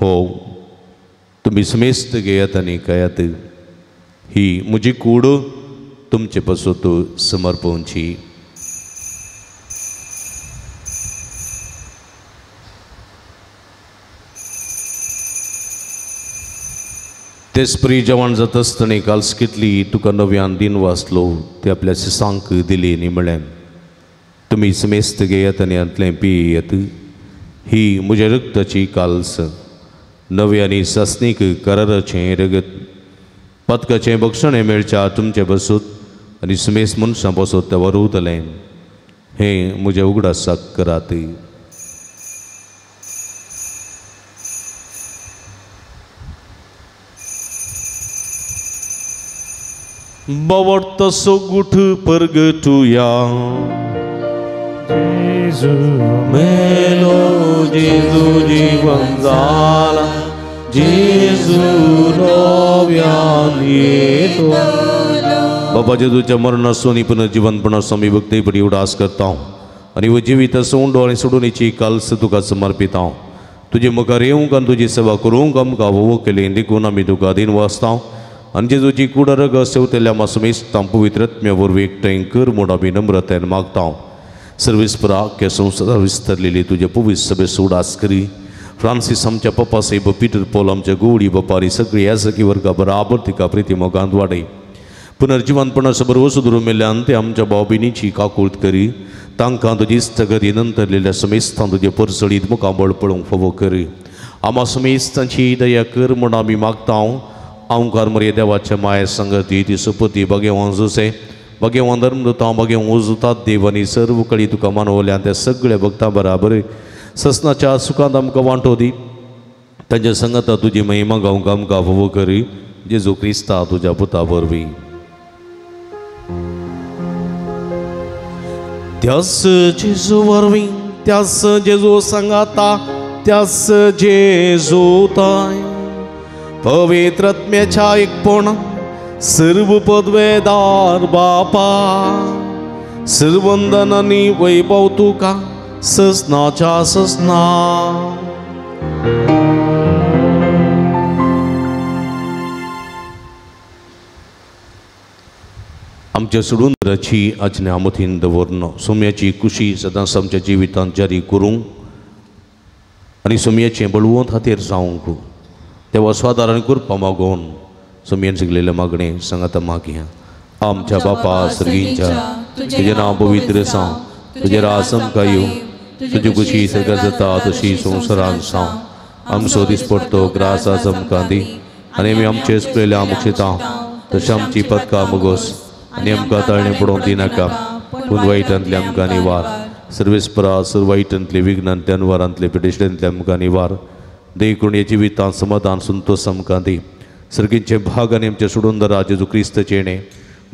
हो तुमी समेस्त घेयात आनी खायात, ही म्हजी कूड तुमचे पासत समर्पणची. तेच परी जेवण जाता आसतना काल्स घेतली, तुका नव्यान दिन वाचलो, ते आपल्या शिसांक दिली आनी म्हळें, तुमी समेस्त घेयात आनी हांतलें पियेयात, ही म्हज्या रक्ताची काल्स, नवे आनी सासणीक कराराचें रगत, पातकाचें बक्षणें मेळच्या तुमचे बसूत आनी समेस्त मनशां बसूत तें वरवतलें, हें म्हज्या उगडासाक करात. बावडतो गुठ परगटुया. जेजू मेलो जेजू जीवन जाला, जेजू नव्यान येतलो. बाबा जेजूच्या मरणाचो आनी पुनर्जिवनपणाचो आमी भक्ती पटी उडास करता आनी हो जिवीत सोंडो आनी सोडूनीची काल्स तुका समर्पिता. तुजे मुखार येवंक आनी तुजी सेवा करूंक आमकां वोवो केली देखून आमी तुका अधीन वाचता आनी जेजूची कूड रगत सेवतल्या मासमेस्तां पवित्र आत्म्या वरवीं एकठांय कर म्हूण आमी नम्रतायेन मागता. सर्वेस्परा आख्या संवसारार विस्तारलेली तुजे पवित्र सभेचो उडास करी. फ्रांसीस आमच्या पप्पा साहेब, पीटर पॉल आमच्या गोवडी बापा आनी सगळी ह्या सखी वर्गा बराबर तिका प्रिती मोगांत वाडय. पुनर्जिवनपणाचो भरवंसो धरून मेल्ल्यान ते आमच्या भाव भयणीची काकूळत करी. तांकां तुजी इश्टागती नंतरलेल्या समेस्तां तुजे परसळीत मुखामळ पळोवंक फावो करी. आमा समेस्तांची दया कर म्हूण आमी मागता. आमकार मरे देवाच्या माये संगती ती सुपती भगेवान जुसे भगेवान धर्मदुतां भगेवान उजुतात देव आनी सर्व कळी तुका मानवल्या त्या सगळ्या भक्तां बराबर ससनाच्या सुखांत आमकां वांटो दी. तांच्या संगता तुजी महिमा गावंक आमकां फावो करी. जेजू क्रिस्ता तुज्या पुता वरवीं. त्यास जेजू वरवीं, त्यास जेजू सांगाता, त्यास जेजू ताय पवित्र आत्म्याच्या एकपण सर्व पदवेदार बापा सर्वंदन आनी वैभव तुका ससनाच्या ससना. आमच्या सोडून आज्ञा मतीन दवरन सोम्याची कुशी सदांच आमच्या जिवितांत जारी करूंक आनी सोम्याचें बळवंत हातेर जावंक देवा स्वादार आनी कृपा मागोवन सोम्यान शिकलेलें मागणें सांगाता मागया. आमच्या बापा सर्गींच्या तुजें नांव पवित्र जावं, तुजें राज आमकां येवं, तुजी कुशी सर्गात जाता तशी संवसारांत जावं. आमचो दिसपडतो ग्रास आज आमकां दी आनी आमी आमचे चुकलेल्या मुक्षिता तशें आमची पदकां मुगोस आनी आमकां ताळणें पडोवंक दिनाका, पूण वायटांतले आमकां निवार. सर्वेस्परा सर्व वायटांतले विघ्नांतले अनवारांतले पिडेस्टांतले आमकां निवार. देखून ह्या जिवितांत समाधान संतोष आमकां दी. सर्गींचे भाग आनी आमच्या सोडून जेजू क्रिस्तचें येणें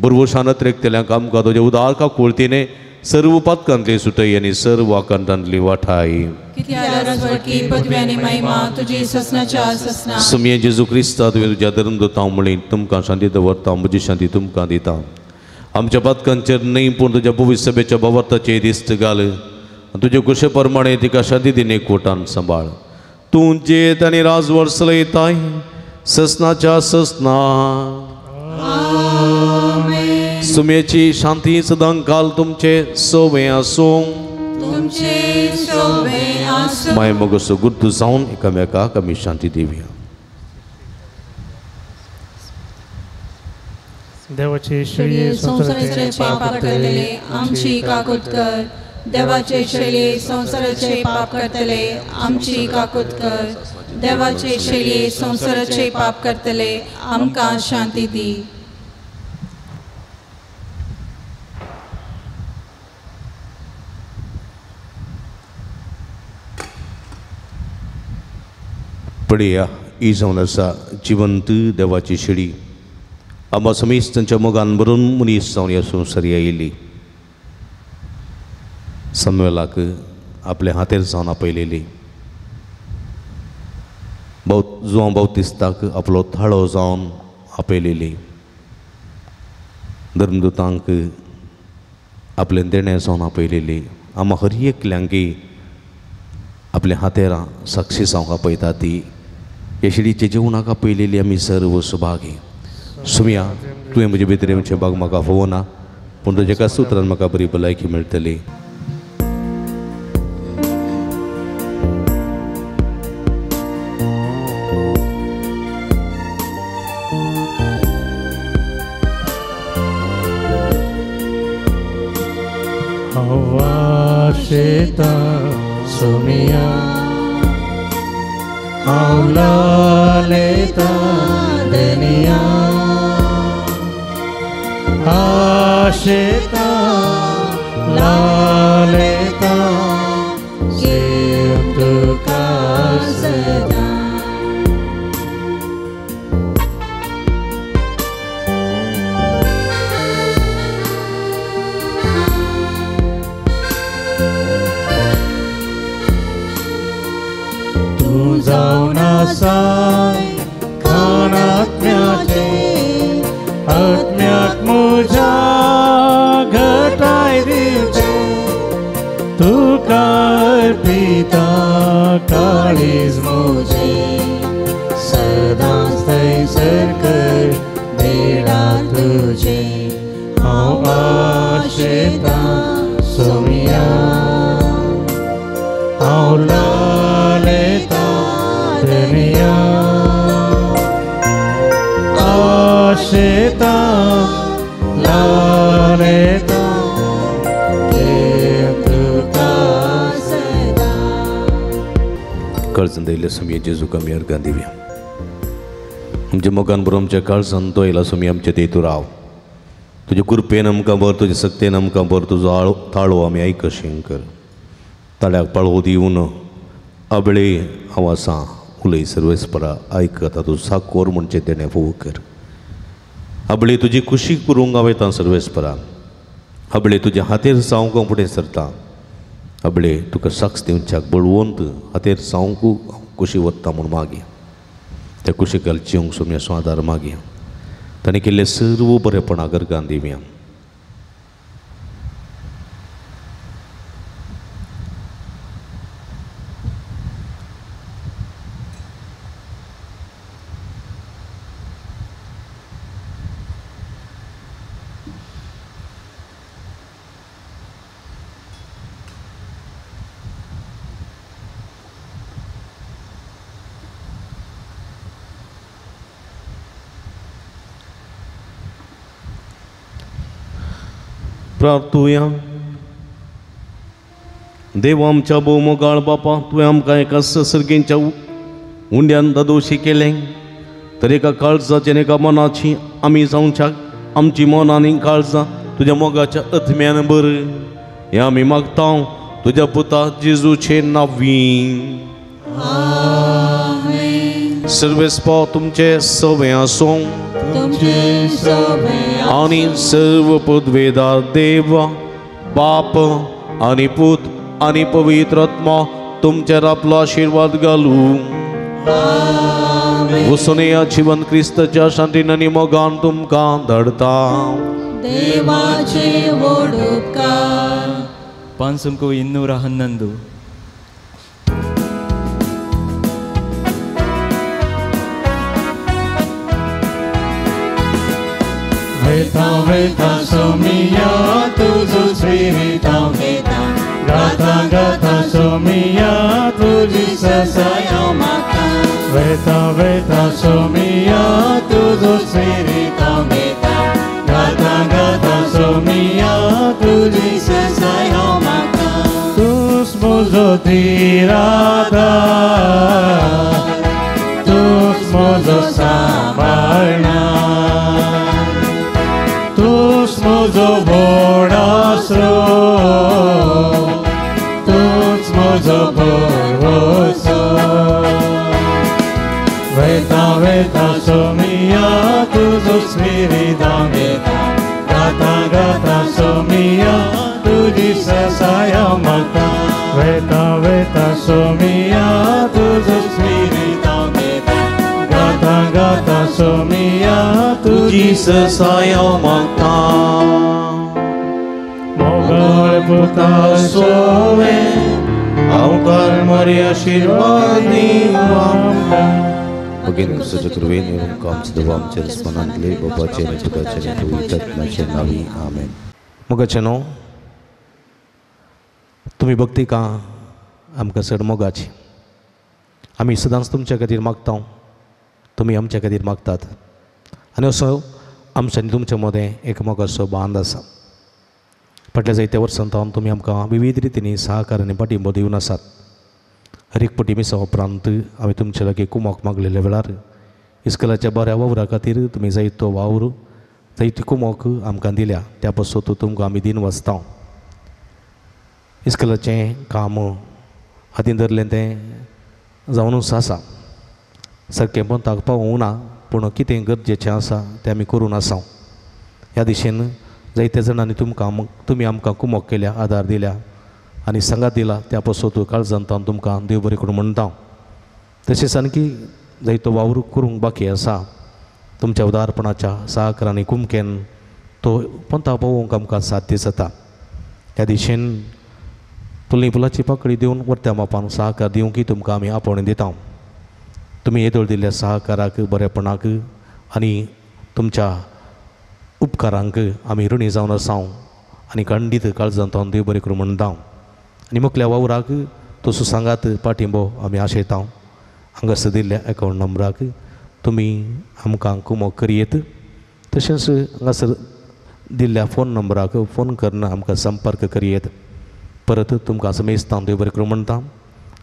बरवशान अत्रेकतल्यांक आमकां तुज्या उदार काकुळतीने सर्व पातकांतली सुटय आनी सर्व आकांतांतली वाठाय. सुमये जेजू क्रिस्ता तुवें तुज्या धर्मदुतां म्हणली तुमकां शांती दवरता, म्हजी शांती तुमकां दिता. आमच्या पातकांचेर न्हय पूण तुज्या पवित्र सभेच्या भावार्थाचेर दिस्त घाल आनी तुजे कुशे प्रमाणे तिका शांती दिने कोटान सांबाळ. तूं जेत आनी राजवट चलयताय ससनाच्या ससना. सुमेची शांती सदांकाल तुमचे सोवे आसूं. माय मोगसो गुर्तू जावन एकामेकाक आमी शांती दिवया. देवाचे शैली संवसाराचे पाप करतले आमची काकूत कर. देवाचे शैली संवसाराचे पाप करतले आमची काकूत कर. देवाचे शैली संवसाराचे पाप करतले आमकां शांती दी. पळया ही जावन आसा जिवंत देवाची शेळी. आम्हा समेस्त तांच्या मोगान भरून मनीस जावन ह्या संवसारी आयिल्ली. समुएलाक आपल्या हातेर जावन आपयलेली. जुआंव बाप्तिस्ताक आपलो थाळो जावन आपयलेली. धर्मदुतांक आपलें देणें जावन आपयलेली. आम्हा हर एकल्यांकी आपल्या हातेरां साक्षी जावंक आपयता ती ह्या शिडीच्या जेवणाक आपयलेली आमी सर्व सुभागी. सुमया तुवें म्हजे भितर येवचें भाग म्हाका फावना पूण तुज्या एका सुत्रान म्हाका बरी भलायकी मेळटली. हवाशेता सुमिया आवलालेता दनिया आशेता लालेता सेव तुका सदा. तूं जावन आसा काळीज मुझे सदांच थंयसर कर देडा तुझे हांव आशेतां सोमिया हांव लालेतां धनिया आशेतां लालेतां देव तुका सदां. काळजान दिल्ल्या सोमये जेजूक आमी अर्गां दिवया. आमच्या मोगान बरो आमच्या काळजान तो येयला सोमी आमच्या तेतूर राव. तुजे कृपेन आमकां बर, तुजे सक्तेन आमकां बर, तुजो आळो ताळो आमी आयकशें कर. ताळ्याक पाळो दिवन आबळे आवाजां उलय सर्वेस्परा आयकता तूं साकोर म्हणचें तेणें फोव कर. आबळे तुजी खुशी करूंक हांव येता सर्वेस्परा. आबळे तुज्या हातेर जावंक हांव फुडें सरता. आबळे तुका साक्ष दिवच्याक बळवंत हातेर जावंक हांव कुशी वता म्हूण मागीर त्या कुशी घालची सोम्याचो आदार मागया. ताणें केल्लें सर्व बरेपणा गर्गान दिवया. प्रार्थुया. देव आमच्या भोवमोगाळ बापा, तुवें आमकां एका सर्गेंच्या उंड्यान दादोशी केलें तर एका काळजाची आनी एका मनाची आमी जावच्याक आमची मन आनी काळजां तुज्या मोगाच्या आत्म्यान बर हें आमी मागता तुज्या पुता जेजूचे नांवी. सर्वेस्पा तुमचे सवे आसूं आनी सर्व पदवेदार देव बाप आनी पूत आनी पवित्र आत्मा तुमचेर आपलो आशिर्वाद घालूं. वसुनया जिवन क्रिस्ताच्या शांतीन आनी मोगान तुमकां धाडता. देवाचे व्हड उपकार. 511. वेता वेता सोमिया तुझो स्पिरितां घेता गाता गाता सोमिया तुझी ससाय हांव मागता. वेता वेता सोमिया तुझो स्पिरितां घेता गाता गाता सोमिया तुझी ससाय हांव मागता. तूच म्हजो तिरादा तूच म्हजो सांबाळणा तूच म्हजो व्हड आसरो तूच म्हजो भरवसो. वेता वेता सोमिया तुजो स्पिरितां घेता गाता गाता सोमिया तुजी ससाय हांव मागता. वेता वेता सोमिया तुजो स्पिरितां घेता गाता गाता सोमिया तुजी ससाय हांव मागता. मोगाळ पुता सोवे हांव मरे आशिर्वाद भगिनी क्रिस्ताच्या कृपेन आमच्या देवा आमच्या स्मरणांतले बापाचे आनी पुताचे आनी पवित्र आत्म्याचे नांवी आमेन. मोगाचे न्हू तुमी भक्ती का आमकां चड मोगाची. आमी सदांच तुमच्या खातीर मागता, तुमी आमच्या खातीर मागतात आनी असो आमच्या आनी तुमच्या मदें एक मोगाचो बांद आसा. फाटल्या जायत्या वर्सां सावन तुमी आमकां विविध रितींनी सहकार आनी पाठिंबो दिवन आसात. हर एक पटी मिसा उपरांत हांवें तुमचे लागीं कुमोक मागलेल्या वेळार इस्कोलाच्या बऱ्या वावरा खातीर तुमी जायतो वावर जायती कुमोक आमकां दिल्या त्या पासून तुमकां आमी दिन वाचता. इस्कोलाचें काम हातीन धरलें तें जावनूच आसा. सारकें पंताक पावूंक ना पूण कितें गरजेचें आसा तें आमी करून आसा. ह्या दिशेन जायत्या जाणांनी तुमकां तुमी आमकां कुमोक केल्या, आदार दिल्या आनी सांगात दिला त्या पासून काळजांत हांव तुमकां देव बरें करूं म्हणटा. तशेंच आणकी जायतो वावर करूंक बाकी आसा. तुमच्या उदारपणाच्या सहकार आनी कुमकेन तो पंता पावोवंक आमकां साध्य जाता. ह्या दिशेन फुलनी फुलाची पाकळी दिवन वर्त्या मापान सहकार दिवंक तुमकां आमी आपोवणें दिता. तुमी येदोळ दिल्ल्या सहकाराक, बरेपणाक आनी तुमच्या उपकारांक आमी ऋणी जावन आसा आनी खंडीत काळजांत देव बरें करूं म्हणटा. आनी मुखल्या वावराक तसो सांगात पाठिंबो आमी आशयता. हांगासर दिल्ल्या एकावंट नंबराक तुमी आमकां कुमोक करयेत. तशेंच हांगासर दिल्ल्या फोन नंबराक फोन करून आमकां संपर्क करयेत. परत तुमकां समेस्तां देव बरें करूं म्हणटा.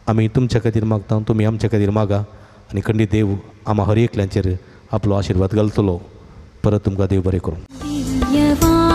आमी तुमच्या खातीर मागता, तुमी आमच्या खातीर मागा आनी खंडीत देव आमा हर एकल्यांचेर आपलो आशिर्वाद घालतलो. परत तुमकां देव बरें करूं.